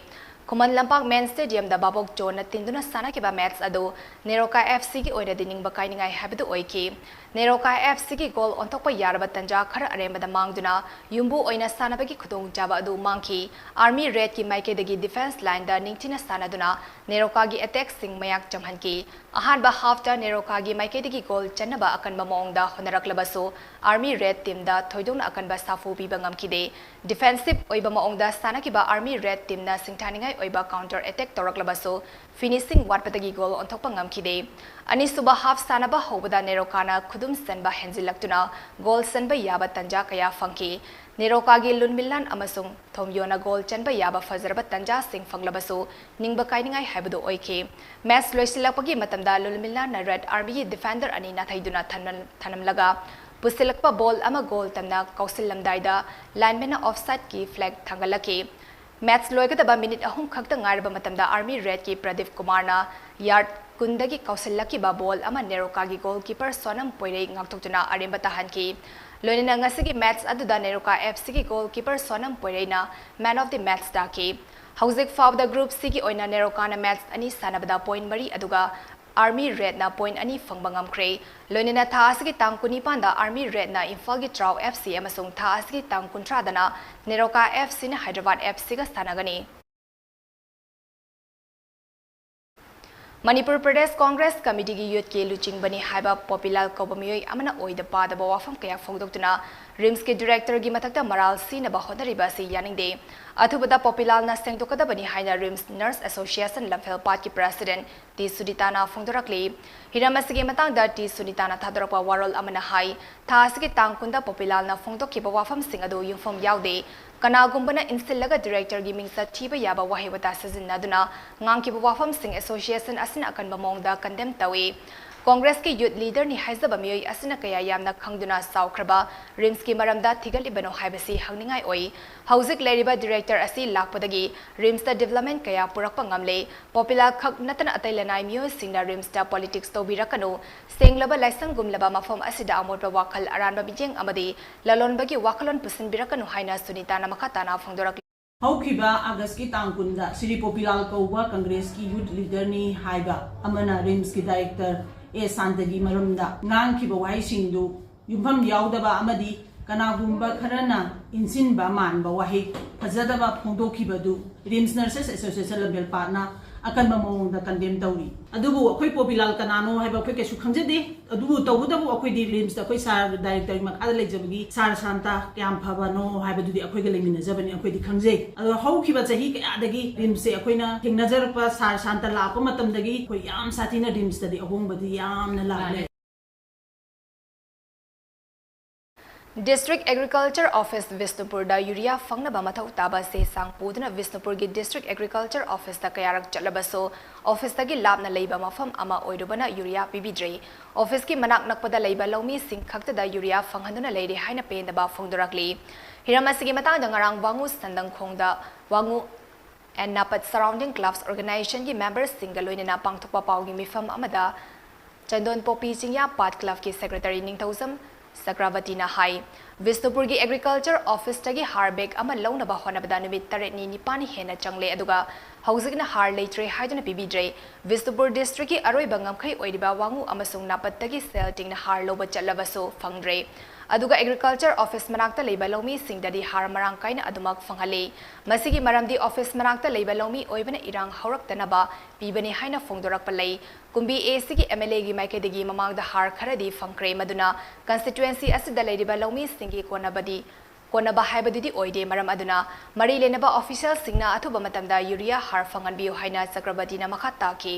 ꯈꯨꯃꯟ ꯂꯝꯄꯥꯛ ꯃꯦꯟ ꯁ꯭ꯇꯦꯗꯤꯌꯝꯗ ꯚꯥꯕꯣꯛ ꯖꯣꯟꯅ ꯇꯤꯟꯗꯨꯅ ꯁꯥꯟꯅꯈꯤꯕ ꯃꯦꯆ ꯑꯗꯨ ꯅꯦꯔꯣꯀꯥ ꯑꯦꯐ ꯁꯤꯒꯤ ꯑꯣꯏꯅꯗꯤ ꯅꯤꯡꯕ ꯀꯥꯏꯅꯤꯡꯉꯥꯏ ꯍꯥꯏꯕꯗꯨ ꯑꯣꯏꯈꯤ꯫ ꯅꯦꯔꯣꯀꯥ ꯑꯦꯐ ꯁꯤꯒꯤ ꯒꯣꯜ ꯑꯣꯟꯊꯣꯛꯄ ꯌꯥꯔꯕ ꯇꯟꯖꯥ ꯈꯔ ꯑꯔꯦꯝꯕꯗ ꯃꯥꯡꯗꯨꯅ ꯌꯨꯝꯕꯨ ꯑꯣꯏꯅ ꯁꯥꯟꯅꯕꯒꯤ ꯈꯨꯗꯣꯡꯆꯥꯕ ꯑꯗꯨ ꯃꯥꯡꯈꯤ꯫ ꯑꯥꯔꯃꯤ ꯔꯦꯗꯀꯤ ꯃꯥꯏꯀꯩꯗꯒꯤ ꯗꯤꯐꯦꯟꯁ ꯂꯥꯏꯟꯗ ꯅꯤꯡꯊꯤꯅ ꯁꯥꯟꯅꯗꯨꯅ ꯅꯦꯔꯣꯀꯥꯒꯤ ꯑꯦꯇꯦꯛꯁꯤꯡ ꯃꯌꯥꯛ ꯆꯝꯍꯟꯈꯤ꯫ ꯑꯍꯥꯟꯕ ꯍꯥꯐꯇ ꯅꯦꯔꯣꯀꯥꯒꯤ ꯃꯥꯏꯀꯩꯗꯒꯤ ꯒꯣꯜ ꯆꯟꯅꯕ ꯑꯀꯟꯕ ꯃꯑꯣꯡꯗ ꯍꯣꯠꯅꯔꯛꯂꯕꯁꯨ, ꯑꯥꯔꯃꯤ ꯔꯦꯗ ꯇꯤꯝꯗ ꯊꯣꯏꯗꯣꯛꯅ ꯑꯀꯟꯕ ꯁꯥꯐꯨ ꯄꯤꯕ ꯉꯝꯈꯤꯗꯦ꯫ ꯗꯤꯐꯦꯟꯁꯤꯞ ꯑꯣꯏꯕ ꯃꯑꯣꯡꯗ ꯁꯥꯟꯅꯈꯤꯕ ꯑꯥꯔꯃꯤ ꯔꯦꯗ ꯇꯤꯝꯅ ꯁꯤꯡꯊꯥꯅꯤꯡꯉꯥꯏ ꯑꯣꯏꯕ ꯀꯥꯎꯟꯇꯔ ꯑꯦꯇꯦꯛ ꯇꯧꯔꯛꯂꯕꯁꯨ, ꯐꯤꯅꯤꯁꯤꯡ ꯋꯥꯠꯄꯗꯒꯤ ꯒꯣꯜ ꯑꯣꯟꯊꯣꯛꯄ ꯉꯝꯈꯤꯗꯦ꯫ ꯑꯅꯤꯁꯨꯕ ꯍꯥꯐ ꯁꯥꯟꯅꯕ ꯍꯧꯕꯗ ꯅꯦꯔꯣꯀꯥꯅ ꯈꯨꯗꯨꯝ ꯆꯟꯕ ꯍꯦꯟꯖꯤꯜꯂꯛꯇꯨꯅ ꯒꯣꯜ ꯆꯟꯕ ꯌꯥꯕ ꯇꯟꯖꯥ ꯀꯌꯥ ꯐꯪꯈꯤ꯫ ꯅꯦꯔꯣꯀꯥꯒꯤ ꯂꯨꯟꯃꯤꯂꯥꯟ ꯑꯃꯁꯨꯡ ꯊꯣꯝꯌꯣꯅ ꯒꯣꯜ ꯆꯟꯕ ꯌꯥꯕ ꯐꯖꯔꯕ ꯇꯟꯖꯥꯁꯤꯡ ꯐꯪꯂꯕꯁꯨ, ꯅꯤꯡꯕ ꯀꯥꯏꯅꯤꯡꯉꯥꯏ ꯍꯥꯏꯕꯗꯨ ꯑꯣꯏꯈꯤ꯫ ꯃꯦꯆ ꯂꯣꯏꯁꯤꯜꯂꯛꯄꯒꯤ ꯃꯇꯝꯗ ꯂꯨꯟꯃꯤꯂꯥꯟꯅ ꯔꯦꯗ ꯑꯥꯔꯃꯤꯒꯤ ꯗꯤꯐꯦꯟꯗꯔ ꯑꯅꯤ ꯅꯥꯊꯩꯗꯨꯅ ꯊꯝꯂꯝ-, ꯊꯝꯂꯝꯂꯒ, ꯄꯨꯁꯤꯜꯂꯛꯄ ꯕꯣꯜ ꯑꯃ ꯒꯣꯜ ꯇꯝꯅ ꯀꯥꯎꯁꯤꯜꯂꯝꯗꯥꯏꯗ ꯂꯥꯏꯟꯃꯦꯟꯅ ꯑꯣꯐꯁꯥꯏꯗꯀꯤ ꯐ꯭ꯂꯦꯒ ꯊꯥꯡꯒꯠꯂꯛꯈꯤ꯫ ꯃꯦꯆ ꯂꯣꯏꯒꯗꯕ ꯃꯤꯅꯤꯠ ꯑꯍꯨꯝ ꯈꯛꯇ ꯉꯥꯏꯔꯕ ꯃꯇꯝꯗ ꯑꯥꯔꯃꯤ ꯔꯦꯗꯀꯤ ꯄ꯭ꯔꯗꯤꯞ ꯀꯨꯃꯥꯔꯅ ꯌꯥꯔꯗ ꯀꯨꯟꯗꯒꯤ ꯀꯥꯎꯁꯤꯜꯂꯛꯈꯤꯕ ꯕꯣꯜ ꯑꯃ ꯅꯦꯔꯣꯀꯥꯒꯤ ꯒꯣꯜꯀꯤꯄꯔ ꯁꯣꯅꯝ ꯄꯣꯏꯔꯩ ꯉꯥꯛꯊꯣꯛꯇꯨꯅ ꯑꯔꯦꯝꯕꯇ ꯍꯟꯈꯤ꯫ ꯂꯣꯏꯅꯅ ꯉꯁꯤꯒꯤ ꯃꯦꯆ ꯑꯗꯨꯗ ꯅꯦꯔꯣꯀꯥ ꯑꯦꯐ ꯁꯤꯒꯤ ꯒꯣꯜꯀꯤꯄꯔ ꯁꯣꯅꯝ ꯄꯣꯏꯔꯩꯅ ꯃꯦꯟ ꯑꯣꯐ ꯗꯤ ꯃꯦꯆ ꯇꯥꯈꯤ꯫ ꯍꯧꯖꯤꯛ ꯐꯥꯎꯕꯗ ꯒ꯭ꯔꯨꯞ ꯁꯤꯒꯤ ꯑꯣꯏꯅ ꯅꯦꯔꯣꯀꯥꯅ ꯃꯦꯆ ꯑꯅꯤ ꯁꯥꯟꯅꯕꯗ ꯄꯣꯏꯟ ꯃꯔꯤ, ꯑꯗꯨꯒ ꯑꯥꯔꯃꯤ ꯔꯦꯗꯅ ꯄꯣꯏꯟ ꯑꯅꯤ ꯐꯪꯕ ꯉꯝꯈ꯭ꯔꯦ꯫ ꯂꯣꯏꯅꯅ ꯊꯥ ꯑꯁꯤꯒꯤ ꯇꯥꯡ ꯀꯨꯟꯅꯤꯄꯥꯟꯗ ꯑꯥꯔꯃꯤ ꯔꯦꯗꯅ ꯏꯝꯐꯥꯜꯒꯤ ꯇ꯭ꯔꯥꯎ ꯑꯦꯐ ꯁꯤ ꯑꯃꯁꯨꯡ ꯊꯥ ꯑꯁꯤꯒꯤ ꯇꯥꯡ ꯀꯨꯟꯊ꯭ꯔꯥꯗꯅ ꯅꯦꯔꯣꯀꯥ ꯑꯦꯐ ꯁꯤꯅ ꯍꯥꯏꯗ꯭ꯔꯕꯥꯗ ꯑꯦꯐ ꯁꯤꯒ ꯁꯥꯟꯅꯒꯅꯤ꯫ ꯃꯅꯤꯄꯨꯔ ꯄ꯭ꯔꯗꯦꯁ ꯀꯣꯡꯒ꯭ꯔꯦꯁ ꯀꯃꯤꯇꯤꯒꯤ ꯌꯨꯠꯀꯤ ꯂꯨꯆꯤꯡꯕꯅꯤ ꯍꯥꯏꯕ ꯄꯣꯄꯤꯂꯥꯜ ꯀꯧꯕ ꯃꯤꯑꯣꯏ ꯑꯃꯅ ꯑꯣꯏꯗ ꯄꯥꯗꯕ ꯋꯥꯐꯝ ꯀꯌꯥ ꯐꯣꯡꯗꯣꯛꯇꯨꯅ ꯔꯤꯝꯁꯀꯤ ꯗꯤꯔꯦꯛꯇꯔꯒꯤ ꯃꯊꯛꯇ ꯃꯔꯥꯜ ꯁꯤꯅꯕ ꯍꯣꯠꯅꯔꯤꯕ ꯑꯁꯤ ꯌꯥꯅꯤꯡꯗꯦ꯫ ꯑꯊꯨꯕꯗ ꯄꯣꯄꯤꯂꯥꯜꯅ ꯁꯦꯡꯗꯣꯛꯀꯗꯕꯅꯤ ꯍꯥꯏꯅ ꯔꯤꯝꯁ ꯅꯔꯁ ꯑꯦꯁꯣꯁꯤꯌꯦꯁꯟ ꯂꯝꯐꯦꯜ ꯄꯥꯠꯀꯤ ꯄ꯭ꯔꯦꯁꯤꯗꯦꯟꯠ ꯇꯤ ꯁꯨꯅꯤꯇꯥꯅ ꯐꯣꯡꯗꯣꯔꯛꯂꯤ꯫ ꯍꯤꯔꯝ ꯑꯁꯤꯒꯤ ꯃꯇꯥꯡꯗ ꯇꯤ ꯁꯨꯅꯤꯇꯥꯅ ꯊꯥꯗꯣꯔꯛꯄ ꯋꯥꯔꯣꯜ ꯑꯃꯅ ꯍꯥꯏ, ꯊꯥ ꯑꯁꯤꯒꯤ ꯇꯥꯡ ꯀꯨꯟꯗ ꯄꯣꯄꯤꯂꯥꯜꯅ ꯐꯣꯡꯗꯣꯛꯈꯤꯕ ꯋꯥꯐꯝꯁꯤꯡ ꯑꯗꯨ ꯌꯨꯝꯐꯝ ꯌꯥꯎꯗꯦ꯫ ꯀꯅꯥꯒꯨꯝꯕꯅ ꯏꯟꯁꯤꯜꯂꯒ ꯗꯤꯔꯦꯛꯇꯔꯒꯤ ꯃꯤꯡꯆꯠ ꯊꯤꯕ ꯌꯥꯕ ꯋꯥꯍꯩ ꯋꯥꯇꯥ ꯁꯤꯖꯤꯟꯅꯗꯨꯅ ꯉꯥꯡꯈꯤꯕ ꯋꯥꯐꯝꯁꯤꯡ ꯑꯦꯁꯣꯁꯤꯌꯦꯁꯟ ꯑꯁꯤꯅ ꯑꯀꯟꯕ ꯃꯑꯣꯡꯗ ꯀꯟꯗꯦꯝ ꯇꯧꯏ꯫ ꯀꯣꯡꯒ꯭ꯔꯦꯁꯀꯤ ꯌꯨꯠ ꯂꯤꯗꯔꯅꯤ ꯍꯥꯏꯖꯕ ꯃꯤꯑꯣꯏ ꯑꯁꯤꯅ ꯀꯌꯥ ꯌꯥꯝꯅ ꯈꯪꯗꯨꯅ ꯆꯥꯎꯈ꯭ꯔꯕ ꯔꯤꯝꯁꯀꯤ ꯃꯔꯝꯗ ꯊꯤꯒꯠꯂꯤꯕꯅꯣ ꯍꯥꯏꯕꯁꯤ ꯍꯪꯅꯤꯡꯉꯥꯏ ꯑꯣꯏ꯫ ꯍꯧꯖꯤꯛ ꯂꯩꯔꯤꯕ ꯗꯤꯔꯦꯛꯇꯔ ꯑꯁꯤ ꯂꯥꯛꯄꯗꯒꯤ ꯔꯤꯝꯁꯇ ꯗꯤꯕꯦꯂꯞꯃꯦꯟ ꯀꯌꯥ ꯄꯨꯔꯛꯄ ꯉꯝꯂꯦ꯫ ꯄꯣꯄꯤꯂꯥꯜ ꯈꯛ ꯅꯠꯇꯅ ꯑꯇꯩ ꯂꯅꯥꯏ ꯃꯤꯑꯣꯏꯁꯤꯡꯅ ꯔꯤꯝꯁꯇ ꯄꯣꯂꯤꯇꯤꯛꯁ ꯇꯧꯕꯤꯔꯛꯀꯅꯨ꯫ ꯁꯦꯡꯂꯕ ꯂꯥꯏꯁꯪꯒꯨꯝꯂꯕ ꯃꯐꯝ ꯑꯁꯤꯗ ꯑꯃꯣꯠꯄ ꯋꯥꯈꯜ, ꯑꯔꯥꯟꯕ ꯃꯤꯠꯌꯦꯡ ꯑꯃꯗꯤ ꯂꯂꯣꯟꯕꯒꯤ ꯋꯥꯈꯜꯂꯣꯟ ꯄꯨꯁꯤꯟꯕꯤꯔꯛꯀꯅꯨ ꯍꯥꯏꯅ ꯁꯨꯅꯤꯇꯥꯅ ꯃꯈꯥ ꯇꯥꯅ ꯐꯣꯡꯗꯣꯔꯛꯂꯤ꯫ ꯍꯧꯈꯤꯕ ꯑꯥꯒꯁꯀꯤ ꯇꯥꯡ ꯀꯨꯟꯗ ꯁ꯭ꯔꯤ ꯄꯣꯄꯤꯂꯥꯜ ꯀꯧꯕ ꯀꯪꯒ꯭ꯔꯦꯁꯀꯤ ꯌꯨꯠ ꯂꯤꯗꯔꯅꯤ ꯍꯥꯏꯕ ꯑꯃꯅ ꯔꯤꯝꯁꯀꯤ ꯗꯥꯏꯔꯦꯛꯇꯔ ꯑꯦ ꯁꯥꯟꯇꯒꯤ ꯃꯔꯝꯗ ꯉꯥꯡꯈꯤꯕ ꯋꯥꯍꯩꯁꯤꯡꯗꯨ ꯌꯨꯝꯐꯝ ꯌꯥꯎꯗꯕ ꯑꯃꯗꯤ ꯀꯅꯥꯒꯨꯝꯕ ꯈꯔꯅ ꯏꯟꯁꯤꯟꯕ ꯃꯥꯟꯕ ꯋꯥꯍꯩ, ꯐꯖꯗꯕ ꯐꯣꯡꯗꯣꯛꯈꯤꯕꯗꯨ ꯔꯤꯝꯁ ꯅꯔꯁꯦꯁ ꯑꯦꯁꯣꯁꯤꯌꯦꯁꯟ ꯂꯝꯐꯦꯜ ꯄꯥꯠꯅ ꯑꯀꯟꯕ ꯃꯑꯣꯡꯗ ꯀꯟꯗꯦꯝ ꯇꯧꯔꯤ꯫ ꯑꯗꯨꯕꯨ ꯑꯩꯈꯣꯏ ꯄꯣꯄꯤꯂꯥꯜ ꯀꯅꯥꯅꯣ ꯍꯥꯏꯕ ꯑꯩꯈꯣꯏ ꯀꯩꯁꯨ ꯈꯪꯖꯗꯦ꯫ ꯑꯗꯨꯕꯨ ꯇꯧꯕꯇꯕꯨ ꯑꯩꯈꯣꯏꯗꯤ ꯔꯤꯝꯁꯇ ꯑꯩꯈꯣꯏ ꯁꯥꯔ ꯗꯥꯏꯔꯦꯛꯇꯔꯒꯤ ꯃꯈꯥꯗ ꯂꯩꯖꯕꯒꯤ ꯁꯥꯔ ꯁꯥꯟꯇ ꯀꯌꯥꯝ ꯐꯕꯅꯣ ꯍꯥꯏꯕꯗꯨꯗꯤ ꯑꯩꯈꯣꯏꯒ ꯂꯩꯃꯤꯟꯅꯖꯕꯅꯤ, ꯑꯩꯈꯣꯏꯗꯤ ꯈꯪꯖꯩ꯫ ꯑꯗꯣ ꯍꯧꯈꯤꯕ ꯆꯍꯤ ꯀꯌꯥꯗꯒꯤ ꯔꯤꯝꯁꯁꯦ ꯑꯩꯈꯣꯏꯅ ꯊꯦꯡꯅꯖꯔꯛꯄ ꯁꯥꯔ ꯁꯥꯟꯇ ꯂꯥꯛꯄ ꯃꯇꯝꯗꯒꯤ ꯑꯩꯈꯣꯏ ꯌꯥꯝ ꯁꯥꯊꯤꯅ ꯔꯤꯝꯁꯇꯗꯤ ꯑꯍꯣꯡꯕꯗꯤ ꯌꯥꯝꯅ ꯂꯥꯛꯂꯦ꯫ ꯗꯤꯁꯇ꯭ꯔꯤꯛ ꯑꯦꯒ꯭ꯔꯤꯀꯜꯆꯔ ꯑꯣꯐꯤꯁ ꯕꯤꯁꯅꯨꯄꯨꯔꯗ ꯌꯨꯔꯤꯌꯥ ꯐꯪꯅꯕ ꯃꯊꯧ ꯇꯥꯕ ꯆꯦ ꯆꯥꯡ ꯄꯨꯗꯨꯅ ꯕꯤꯁꯅꯨꯄꯨꯔꯒꯤ ꯗꯤꯁꯇ꯭ꯔꯤꯛ ꯑꯦꯒ꯭ꯔꯤꯀꯜꯆꯔ ꯑꯣꯐꯤꯁꯇ ꯀꯌꯥꯔꯛ ꯆꯠꯂꯕꯁꯨ ꯑꯣꯐꯤꯁꯇꯒꯤ ꯂꯥꯞꯅ ꯂꯩꯕ ꯃꯐꯝ ꯑꯃ ꯑꯣꯏꯔꯨꯕꯅ ꯌꯨꯔꯤꯌꯥ ꯄꯤꯕꯤꯗ꯭ꯔꯦ꯫ ꯑꯣꯐꯤꯁꯀꯤ ꯃꯅꯥꯛ ꯅꯛꯄꯗ ꯂꯩꯕ ꯂꯧꯃꯤꯁꯤꯡ ꯈꯛꯇꯗ ꯌꯨꯔꯤꯌꯥ ꯐꯪꯍꯟꯗꯨꯅ ꯂꯩꯔꯦ ꯍꯥꯏꯅ ꯄꯦꯟꯗꯕ ꯐꯣꯡꯗꯣꯔꯛꯂꯤ꯫ ꯍꯤꯔꯝ ꯑꯁꯤꯒꯤ ꯃꯇꯥꯡꯗ ꯉꯔꯥꯡ ꯋꯥꯉꯨ ꯁꯟꯗꯪꯈꯣꯡꯗ ꯋꯥꯉꯨ and ꯅꯥꯄꯠ ꯁꯔꯥꯎꯟꯗꯤꯡ ꯀ꯭ꯂꯕꯁ ꯑꯣꯔꯒꯅꯥꯏꯖꯦꯁꯟꯒꯤ ꯃꯦꯝꯕꯔꯁꯤꯡꯒ ꯂꯣꯏꯅꯅ ꯄꯥꯡꯊꯣꯛꯄ ꯄꯥꯎꯒꯤ ꯃꯤꯐꯝ ꯑꯃꯗ ꯆꯟꯗꯣꯟ ꯄꯣꯄꯤ ꯆꯤꯡꯌꯥ ꯄꯥꯠ ꯀ꯭ꯂꯕꯀꯤ ꯁꯦꯀ꯭ꯔꯦꯇꯔꯤ ꯅꯤꯡꯊꯧꯖꯝ ꯆꯀ꯭ꯔꯕꯇꯤꯅ ꯍꯥꯏ, ꯕꯤꯁꯅꯨꯄꯨꯔꯒꯤ ꯑꯦꯒ꯭ꯔꯤꯀꯜꯆꯔ ꯑꯣꯐꯤꯁꯇꯒꯤ ꯍꯥꯔ ꯕꯦꯒ ꯑꯃ ꯂꯧꯅꯕ ꯍꯣꯠꯅꯕꯗ ꯅꯨꯃꯤꯠ ꯇꯔꯦꯠꯅꯤ ꯅꯤꯄꯥꯜꯅꯤ ꯍꯦꯟꯅ ꯆꯪꯂꯦ, ꯑꯗꯨꯒ ꯍꯧꯖꯤꯛꯅ ꯍꯥꯔ ꯂꯩꯇ꯭ꯔꯦ ꯍꯥꯏꯗꯨꯅ ꯄꯤꯕꯤꯗ꯭ꯔꯦ꯫ ꯕꯤꯁꯅꯨꯄꯨꯔ ꯗꯤꯁꯇ꯭ꯔꯤꯛꯀꯤ ꯑꯔꯣꯏꯕ ꯉꯝꯈꯩ ꯑꯣꯏꯔꯤꯕ ꯋꯥꯉꯨ ꯑꯃꯁꯨꯡ ꯅꯥꯄꯠꯇꯒꯤ ꯁꯦꯜ ꯇꯤꯡꯅ ꯍꯥꯔ ꯂꯧꯕ ꯆꯠꯂꯕꯁꯨ ꯐꯪꯗ꯭ꯔꯦ꯫ ꯑꯗꯨꯒ Agriculture Office ꯃꯅꯥꯛꯇ ꯂꯩꯕ ꯂꯧꯃꯤꯁꯤꯡꯗꯗꯤ ꯍꯥꯔ ꯃꯔꯥꯡ ꯀꯥꯏꯅ ꯑꯗꯨꯃꯛ ꯐꯪꯍꯜꯂꯤ꯫ ꯃꯁꯤꯒꯤ ꯃꯔꯝꯗꯤ office ꯃꯅꯥꯛꯇ ꯂꯩꯕ ꯂꯧꯃꯤ ꯑꯣꯏꯕꯅ ꯏꯔꯥꯡ ꯍꯧꯔꯛꯇꯅꯕ ꯄꯤꯕꯅꯤ ꯍꯥꯏꯅ ꯐꯣꯡꯗꯣꯔꯛꯄ ꯂꯩ꯫ ꯀꯨꯝꯕꯤ A ꯑꯁꯤꯒꯤ M L A ꯒꯤ ꯃꯥꯏꯀꯩꯗꯒꯤ ꯃꯃꯥꯡꯗ ꯍꯥꯔ ꯈꯔꯗꯤ ꯐꯪꯈ꯭ꯔꯦ, ꯃꯗꯨꯅ constituency ꯑꯁꯤꯗ ꯂꯩꯔꯤꯕ ꯂꯧꯃꯤꯁꯤꯡꯒꯤ ꯀꯣꯟꯅꯕꯗꯤ, ꯀꯣꯟꯅꯕ ꯍꯥꯏꯕꯗꯨꯗꯤ ꯑꯣꯏꯗꯦ꯫ ꯃꯔꯝ ꯑꯗꯨꯅ ꯃꯔꯤ ꯂꯩꯅꯕ official ꯁꯤꯡꯅ ꯑꯊꯨꯕ ꯃꯇꯝꯗ urea ꯍꯥꯔ ꯐꯪꯍꯟꯕꯤꯌꯨ ꯍꯥꯏꯅ ꯆꯀ꯭ꯔꯕꯇꯤꯅ ꯃꯈꯥ ꯇꯥꯈꯤ꯫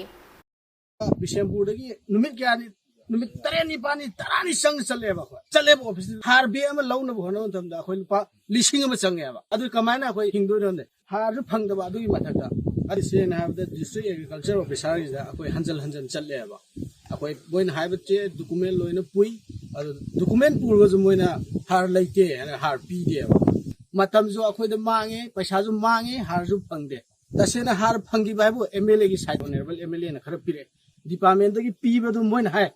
ꯕꯤꯁꯦꯝꯄꯨꯔꯗꯒꯤ ꯅꯨꯃꯤꯠ ꯀꯌꯥꯅꯤ, ꯅꯨꯃꯤꯠ ꯇꯔꯦꯠ ꯅꯤꯄꯥꯜꯅꯤ, ꯇꯔꯥꯅꯤ ꯆꯪꯅ ꯆꯠꯂꯦꯕ ꯑꯩꯈꯣꯏ꯫ ꯆꯠꯂꯦꯕ office꯫ ꯍꯥꯔ bag ꯑꯃ ꯂꯧꯅꯕ ꯍꯣꯠꯅꯕ ꯃꯇꯝꯗ ꯑꯩꯈꯣꯏ ꯂꯨꯄꯥ ꯂꯤꯁꯤꯡ ꯑꯃ ꯆꯪꯉꯦꯕ꯫ ꯑꯗꯨ ꯀꯃꯥꯏꯅ ꯑꯩꯈꯣꯏ ꯍꯤꯡꯗꯣꯏꯅꯣꯅꯦ? ꯍꯥꯔꯁꯨ ꯐꯪꯗꯕ꯫ ꯑꯗꯨꯒꯤ ꯃꯊꯛꯇ ꯑꯩ ꯁꯦꯡꯅ ꯍꯥꯏꯔꯕꯗ District Agriculture Officer ꯒꯤꯗ ꯑꯩꯈꯣꯏ ꯍꯟꯖꯜ ꯍꯟꯖꯜ ꯆꯠꯂꯦꯕ꯫ ꯑꯩꯈꯣꯏ ꯃꯣꯏꯅ ꯍꯥꯏꯕ ꯆꯦ document ꯂꯣꯏꯅ ꯄꯨꯏ꯫ ꯑꯗꯨ document ꯄꯨꯔꯒꯁꯨ ꯃꯣꯏꯅ ꯍꯥꯔ ꯂꯩꯇꯦ ꯍꯥꯏꯅ ꯍꯥꯔ ꯄꯤꯗꯦꯕ꯫ ꯃꯇꯝꯁꯨ ꯑꯩꯈꯣꯏꯗ ꯃꯥꯡꯉꯦ, ꯄꯩꯁꯥꯁꯨ ꯃꯥꯡꯉꯦ, ꯍꯥꯔꯁꯨ ꯐꯪꯗꯦ꯫ ꯇꯁꯦꯡꯅ ꯍꯥꯔ ꯐꯪꯈꯤꯕ ꯍꯥꯏꯕꯨ M L A ꯒꯤ side, Honourable M L A ꯅ ꯈꯔ ꯄꯤꯔꯛꯑꯦ꯫ Department ꯗꯒꯤ ꯄꯤꯕꯗꯨ ꯃꯣꯏꯅ ꯍꯥꯏ,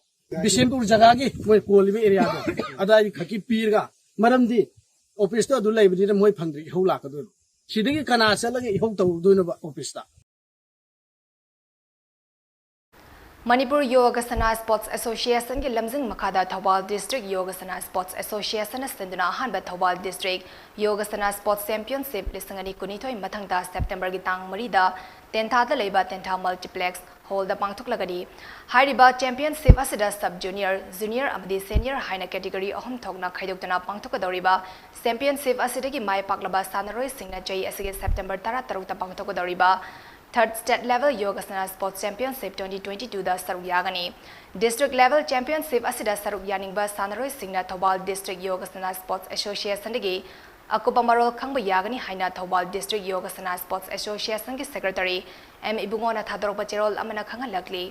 ꯕꯤꯁꯦꯝꯄꯨꯔ ꯖꯒꯥꯒꯤ ꯃꯣꯏ ꯀꯣꯜꯂꯤꯕ area ꯗꯣ ꯑꯗꯨꯋꯥꯏꯗꯤ ꯈꯛꯀꯤ ꯄꯤꯔꯒ, ꯃꯔꯝꯗꯤ office ꯇꯣ ꯑꯗꯨ ꯂꯩꯕꯅꯤꯅ ꯃꯣꯏ ꯐꯪꯗ꯭ꯔꯤ ꯏꯍꯧ ꯂꯥꯛꯀꯗꯣꯏꯅꯣ? ꯁꯤꯗꯒꯤ ꯀꯅꯥ ꯆꯠꯂꯒ ꯏꯍꯧ ꯇꯧꯔꯨꯗꯣꯏꯅꯣꯕ office ꯇ? ꯃꯅꯤꯄꯨꯔ ꯌꯣꯒꯥꯁꯅꯥ Sports Association ꯒꯤ ꯂꯝꯖꯤꯡ ꯃꯈꯥꯗ ꯊꯧꯕꯥꯜ District ꯌꯣꯒꯥꯁꯅꯥ Sports Association ꯅ ꯁꯤꯟꯗꯨꯅ ꯑꯍꯥꯟꯕ ꯊꯧꯕꯥꯜ District ꯌꯣꯒꯥꯁꯅꯥ Sports Championship ꯂꯤꯁꯤꯡ ꯑꯅꯤ ꯀꯨꯟꯅꯤꯊꯣꯏ ꯃꯊꯪꯗ September ꯒꯤ ꯇꯥꯡ ꯃꯔꯤꯗ ꯇꯦꯟꯊꯥꯗ ꯂꯩꯕ ꯇꯦꯟꯊꯥ Multiplex Hall ꯗ ꯄꯥꯡꯊꯣꯛꯂꯒꯅꯤ꯫ ꯍꯥꯏꯔꯤꯕ championship ꯑꯁꯤꯗ sub junior, junior ꯑꯃꯗꯤ senior ꯍꯥꯏꯅ category ꯑꯍꯨꯝ ꯊꯣꯛꯅ ꯈꯥꯏꯗꯣꯛꯇꯨꯅ ꯄꯥꯡꯊꯣꯛꯀꯗꯧꯔꯤꯕ championship ꯑꯁꯤꯗꯒꯤ ꯃꯥꯏ ꯄꯥꯛꯂꯕ ꯁꯥꯟꯅꯔꯣꯏꯁꯤꯡꯅ ꯆꯍꯤ ꯑꯁꯤꯒꯤ September ꯇꯔꯥꯇꯔꯨꯛꯇ ꯄꯥꯡꯊꯣꯛꯀꯗꯧꯔꯤꯕ Third State Level Yogasana Sports Championship twenty twenty-two ꯗ ꯁꯔꯨꯛ ꯌꯥꯒꯅꯤ꯫ District Level Championship ꯑꯁꯤꯗ ꯁꯔꯨꯛ ꯌꯥꯅꯤꯡꯕ ꯁꯥꯟꯅꯔꯣꯏꯁꯤꯡꯅ Thoubal District Yogasana Sports Association ꯗꯒꯤ ꯑꯀꯨꯞꯄ ꯃꯔꯣꯜ ꯈꯪꯕ ꯌꯥꯒꯅꯤ ꯍꯥꯏꯅ Thoubal District Yogasana Sports Association ꯒꯤ Secretary M ꯏꯕꯨꯡꯉꯣꯅ ꯊꯥꯗꯣꯔꯛꯄ ꯆꯦꯔꯣꯜ ꯑꯃꯅ ꯈꯪꯍꯜꯂꯛꯂꯤ꯫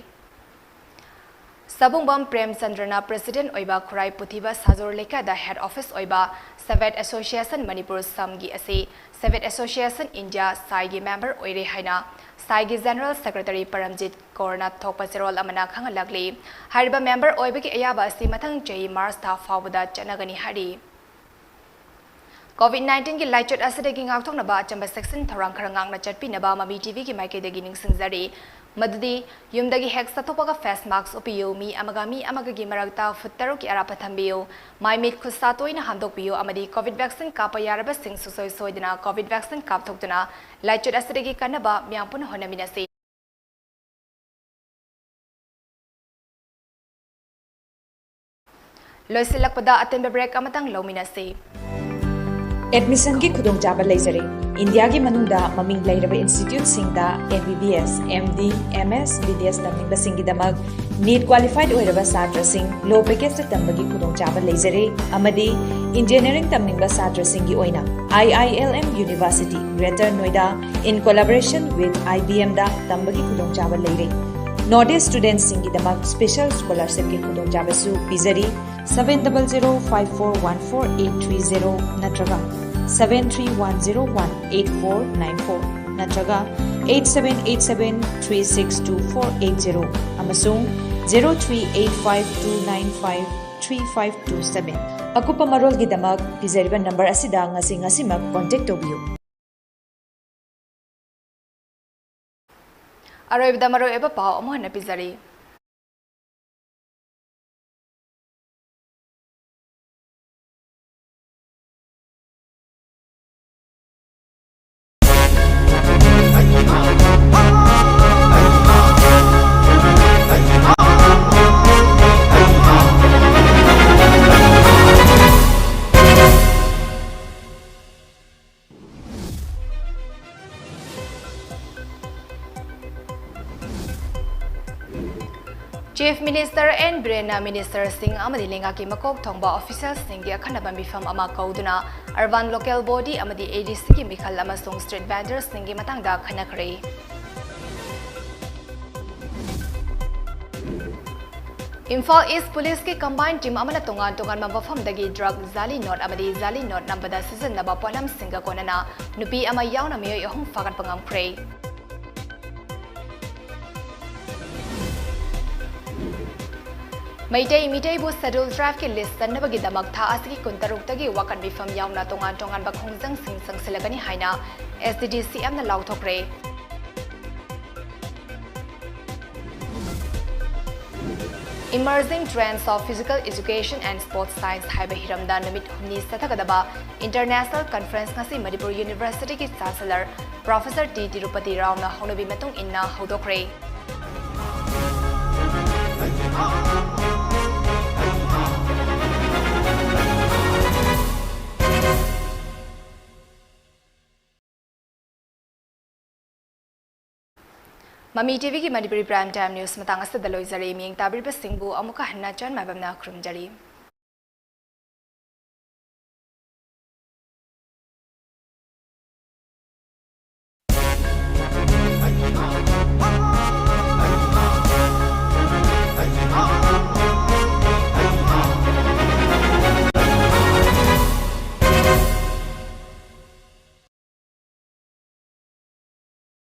ꯁꯕꯨꯡꯕꯝ ꯄ꯭ꯔꯦꯝꯆꯟꯗ꯭ꯔꯅ president ꯑꯣꯏꯕ ꯈꯨꯔꯥꯏ ꯄꯨꯊꯤꯕ ꯁꯥꯖꯣꯔ ꯂꯩꯀꯥꯏꯗ head office ꯑꯣꯏꯕ Savate Association ꯃꯅꯤꯄꯨꯔ, ꯁꯝꯒꯤ ꯑꯁꯤ Savate Association India, ꯁꯥꯏꯒꯤ member ꯑꯣꯏꯔꯦ ꯍꯥꯏꯅ ꯁꯥꯏꯒꯤ General Secretary ꯄꯔꯝꯖꯤꯠ ꯀꯧꯔꯅ ꯊꯣꯛꯄ ꯆꯦꯔꯣꯜ ꯑꯃꯅ ꯈꯪꯍꯜꯂꯛꯂꯤ꯫ ꯍꯥꯏꯔꯤꯕ member ꯑꯣꯏꯕꯒꯤ ꯑꯌꯥꯕ ꯑꯁꯤ ꯃꯊꯪ ꯆꯍꯤ March ꯊꯥ ꯐꯥꯎꯕꯗ ꯆꯠꯅꯒꯅꯤ ꯍꯥꯏꯔꯤ꯫ COVID nineteen ꯒꯤ ꯂꯥꯏꯆꯠ ꯑꯁꯤꯗꯒꯤ ꯉꯥꯛꯊꯣꯛꯅꯕ ꯑꯆꯝꯕ ꯆꯦꯛꯁꯤꯟ ꯊꯧꯔꯥꯡ ꯈꯔ ꯉꯥꯛꯅ ꯆꯠꯄꯤꯅꯕ ꯃꯃꯤ TV ꯒꯤ ꯃꯥꯏꯀꯩꯗꯒꯤ ꯅꯤꯡꯁꯤꯡꯖꯔꯤ꯫ ꯃꯗꯨꯗꯤ ꯌꯨꯝꯗꯒꯤ ꯍꯦꯛ ꯆꯠꯊꯣꯛꯄꯒ face mask ꯎꯞꯄꯤꯌꯨ, ꯃꯤ ꯑꯃꯒ ꯃꯤ ꯑꯃꯒꯒꯤ ꯃꯔꯛꯇ ꯐꯨꯠ ꯇꯔꯨꯛꯀꯤ ꯑꯔꯥꯞꯄ ꯊꯝꯕꯤꯌꯨ, ꯃꯥꯏ ꯃꯤꯠ ꯈꯨꯠ ꯁꯥ ꯇꯣꯏꯅ ꯍꯥꯝꯗꯣꯛꯄꯤꯌꯨ ꯑꯃꯗꯤ COVID vaccine ꯀꯥꯞꯄ ꯌꯥꯔꯕꯁꯤꯡ ꯁꯨꯡꯁꯣꯏ ꯁꯣꯏꯗꯅ COVID vaccine ꯀꯥꯞꯊꯣꯛꯇꯨꯅ ꯂꯥꯏꯆꯠ ꯑꯁꯤꯗꯒꯤ ꯀꯟꯅꯕ ꯃꯤꯌꯥꯝ ꯄꯨꯟꯅ ꯍꯣꯠꯅꯃꯤꯟꯅꯁꯤ꯫ ꯂꯣꯏꯁꯤꯜꯂꯛꯄꯗ ꯑꯇꯦꯟꯕ break ꯑꯃꯇꯪ ꯂꯧꯃꯤꯟꯅꯁꯤ꯫ Admission ꯒꯤ ꯈꯨꯗꯣꯡꯆꯥꯕ ꯂꯩꯖꯔꯦ꯫ ꯏꯟꯗꯤꯌꯥꯒꯤ ꯃꯅꯨꯡꯗ ꯃꯃꯤꯡ ꯂꯩꯔꯕ institute ꯁꯤꯡꯗ MBBS, MD, MS, BDS ꯇꯝꯅꯤꯡꯕꯁꯤꯡꯒꯤꯗꯃꯛ NEET qualified ꯑꯣꯏꯔꯕ ꯁꯥꯇ꯭ꯔꯁꯤꯡ low package ꯇ ꯇꯝꯕꯒꯤ ꯈꯨꯗꯣꯡꯆꯥꯕ ꯂꯩꯖꯔꯦ ꯑꯃꯗꯤ engineering ꯇꯝꯅꯤꯡꯕ ꯁꯥꯇ꯭ꯔꯁꯤꯡꯒꯤ ꯑꯣꯏꯅ IILM University, Greater Noida, in collaboration with IBM ꯗ ꯇꯝꯕꯒꯤ ꯈꯨꯗꯣꯡꯆꯥꯕ ꯂꯩꯔꯦ꯫ North East student ꯁꯤꯡꯒꯤꯗꯃꯛ special scholarship ꯀꯤ ꯈꯨꯗꯣꯡꯆꯥꯕꯁꯨ ꯄꯤꯖꯔꯤ꯫ Seven double zero five four one four eight three zero ꯅꯠꯇ꯭ꯔꯒ seven three one zero one eight four nine four ꯅꯠꯇ꯭ꯔꯒ eight seven eight seven three six two four eight zero ꯑꯃꯁꯨꯡ zero three eight five two nine five three five two seven꯫ ꯑꯀꯨꯞꯄ ꯃꯔꯣꯜꯒꯤꯗꯃꯛ ꯄꯤꯖꯔꯤꯕ number ꯑꯁꯤꯗ ꯉꯁꯤ ꯉꯁꯤꯃꯛ contact ꯇꯧꯕꯤꯌꯨ꯫ ꯑꯔꯣꯏꯕꯗ ꯃꯔꯨꯑꯣꯏꯕ ꯄꯥꯎ ꯑꯃꯨꯛ ꯍꯟꯅ ꯄꯤꯖꯔꯤ꯫ Chief Minister N Biren ꯅ minister ꯁꯤꯡ ꯑꯃꯗꯤ ꯂꯩꯉꯥꯛꯀꯤ ꯃꯀꯣꯛ ꯊꯣꯡꯕ official ꯁꯤꯡꯒꯤ ꯑꯈꯟꯅꯕ ꯃꯤꯐꯝ ꯑꯃ ꯀꯧꯗꯨꯅ urban local body ꯑꯃꯗꯤ ADC ꯒꯤ ꯃꯤꯈꯜ ꯑꯃꯁꯨꯡ street vendors ꯁꯤꯡꯒꯤ ꯃꯇꯥꯡꯗ ꯈꯟꯅꯈ꯭ꯔꯦ꯫ ꯏꯝꯐꯥꯜ East Police ꯀꯤ combined team ꯑꯃꯅ ꯇꯣꯉꯥꯟ ꯇꯣꯉꯥꯟꯕ ꯃꯐꯝꯗꯒꯤ drug, ꯖꯥꯂꯤ note ꯑꯃꯗꯤ ꯖꯥꯂꯤ note ꯅꯝꯕꯗ ꯁꯤꯖꯤꯟꯅꯕ ꯄꯣꯠꯂꯝꯁꯤꯡꯒ ꯀꯣꯟꯅꯅ ꯅꯨꯄꯤ ꯑꯃ ꯌꯥꯎꯅ ꯃꯤꯑꯣꯏ ꯑꯍꯨꯝ ꯐꯥꯒꯠꯄ ꯉꯝꯈ꯭ꯔꯦ꯫ ꯃꯩꯇꯩ ꯃꯤꯇꯩꯕꯨ Scheduled Tribe ꯀꯤ list ꯆꯟꯅꯕꯒꯤꯗꯃꯛ ꯊꯥ ꯑꯁꯤꯒꯤ ꯀꯨꯟꯇꯔꯨꯛꯇꯒꯤ ꯋꯥꯀꯠ ꯃꯤꯐꯝ ꯌꯥꯎꯅ ꯇꯣꯉꯥꯟ ꯇꯣꯉꯥꯟꯕ ꯈꯣꯡꯖꯪꯁꯤꯡ ꯆꯪꯁꯤꯜꯂꯒꯅꯤ ꯍꯥꯏꯅ SDDCM ꯅ ꯂꯥꯎꯊꯣꯛꯈ꯭ꯔꯦ꯫ Emerging Trends of Physical Education and Sports Science ꯍꯥꯏꯕ ꯍꯤꯔꯝꯗ ꯅꯨꯃꯤꯠ ꯍꯨꯝꯅꯤ ꯆꯠꯊꯒꯗꯕ International Conference ꯉꯁꯤ ꯃꯅꯤꯄꯨꯔ Universityꯒꯤ Chancellor Professor ꯇꯤ ꯇꯤꯔꯨꯄꯇꯤ ꯔꯥꯎꯅ ꯍꯧꯅꯕꯤ ꯃꯇꯨꯡ ꯏꯟꯅ ꯍꯧꯗꯣꯛꯈ꯭ꯔꯦ꯫ ꯃꯃꯤ ꯇꯤꯚꯤꯒꯤ ꯃꯅꯤꯄꯨꯔꯤ Prime Time News ꯃꯇꯥꯡ ꯑꯁꯤꯗ ꯂꯣꯏꯖꯔꯦ꯫ ꯃꯤꯠꯌꯦꯡ ꯇꯥꯕꯤꯔꯤꯕꯁꯤꯡꯕꯨ ꯑꯃꯨꯛꯀ ꯍꯟꯅ ꯆꯟ ꯃꯥꯏꯕꯝꯅ ꯈꯨꯔꯨꯝꯖꯔꯤ꯫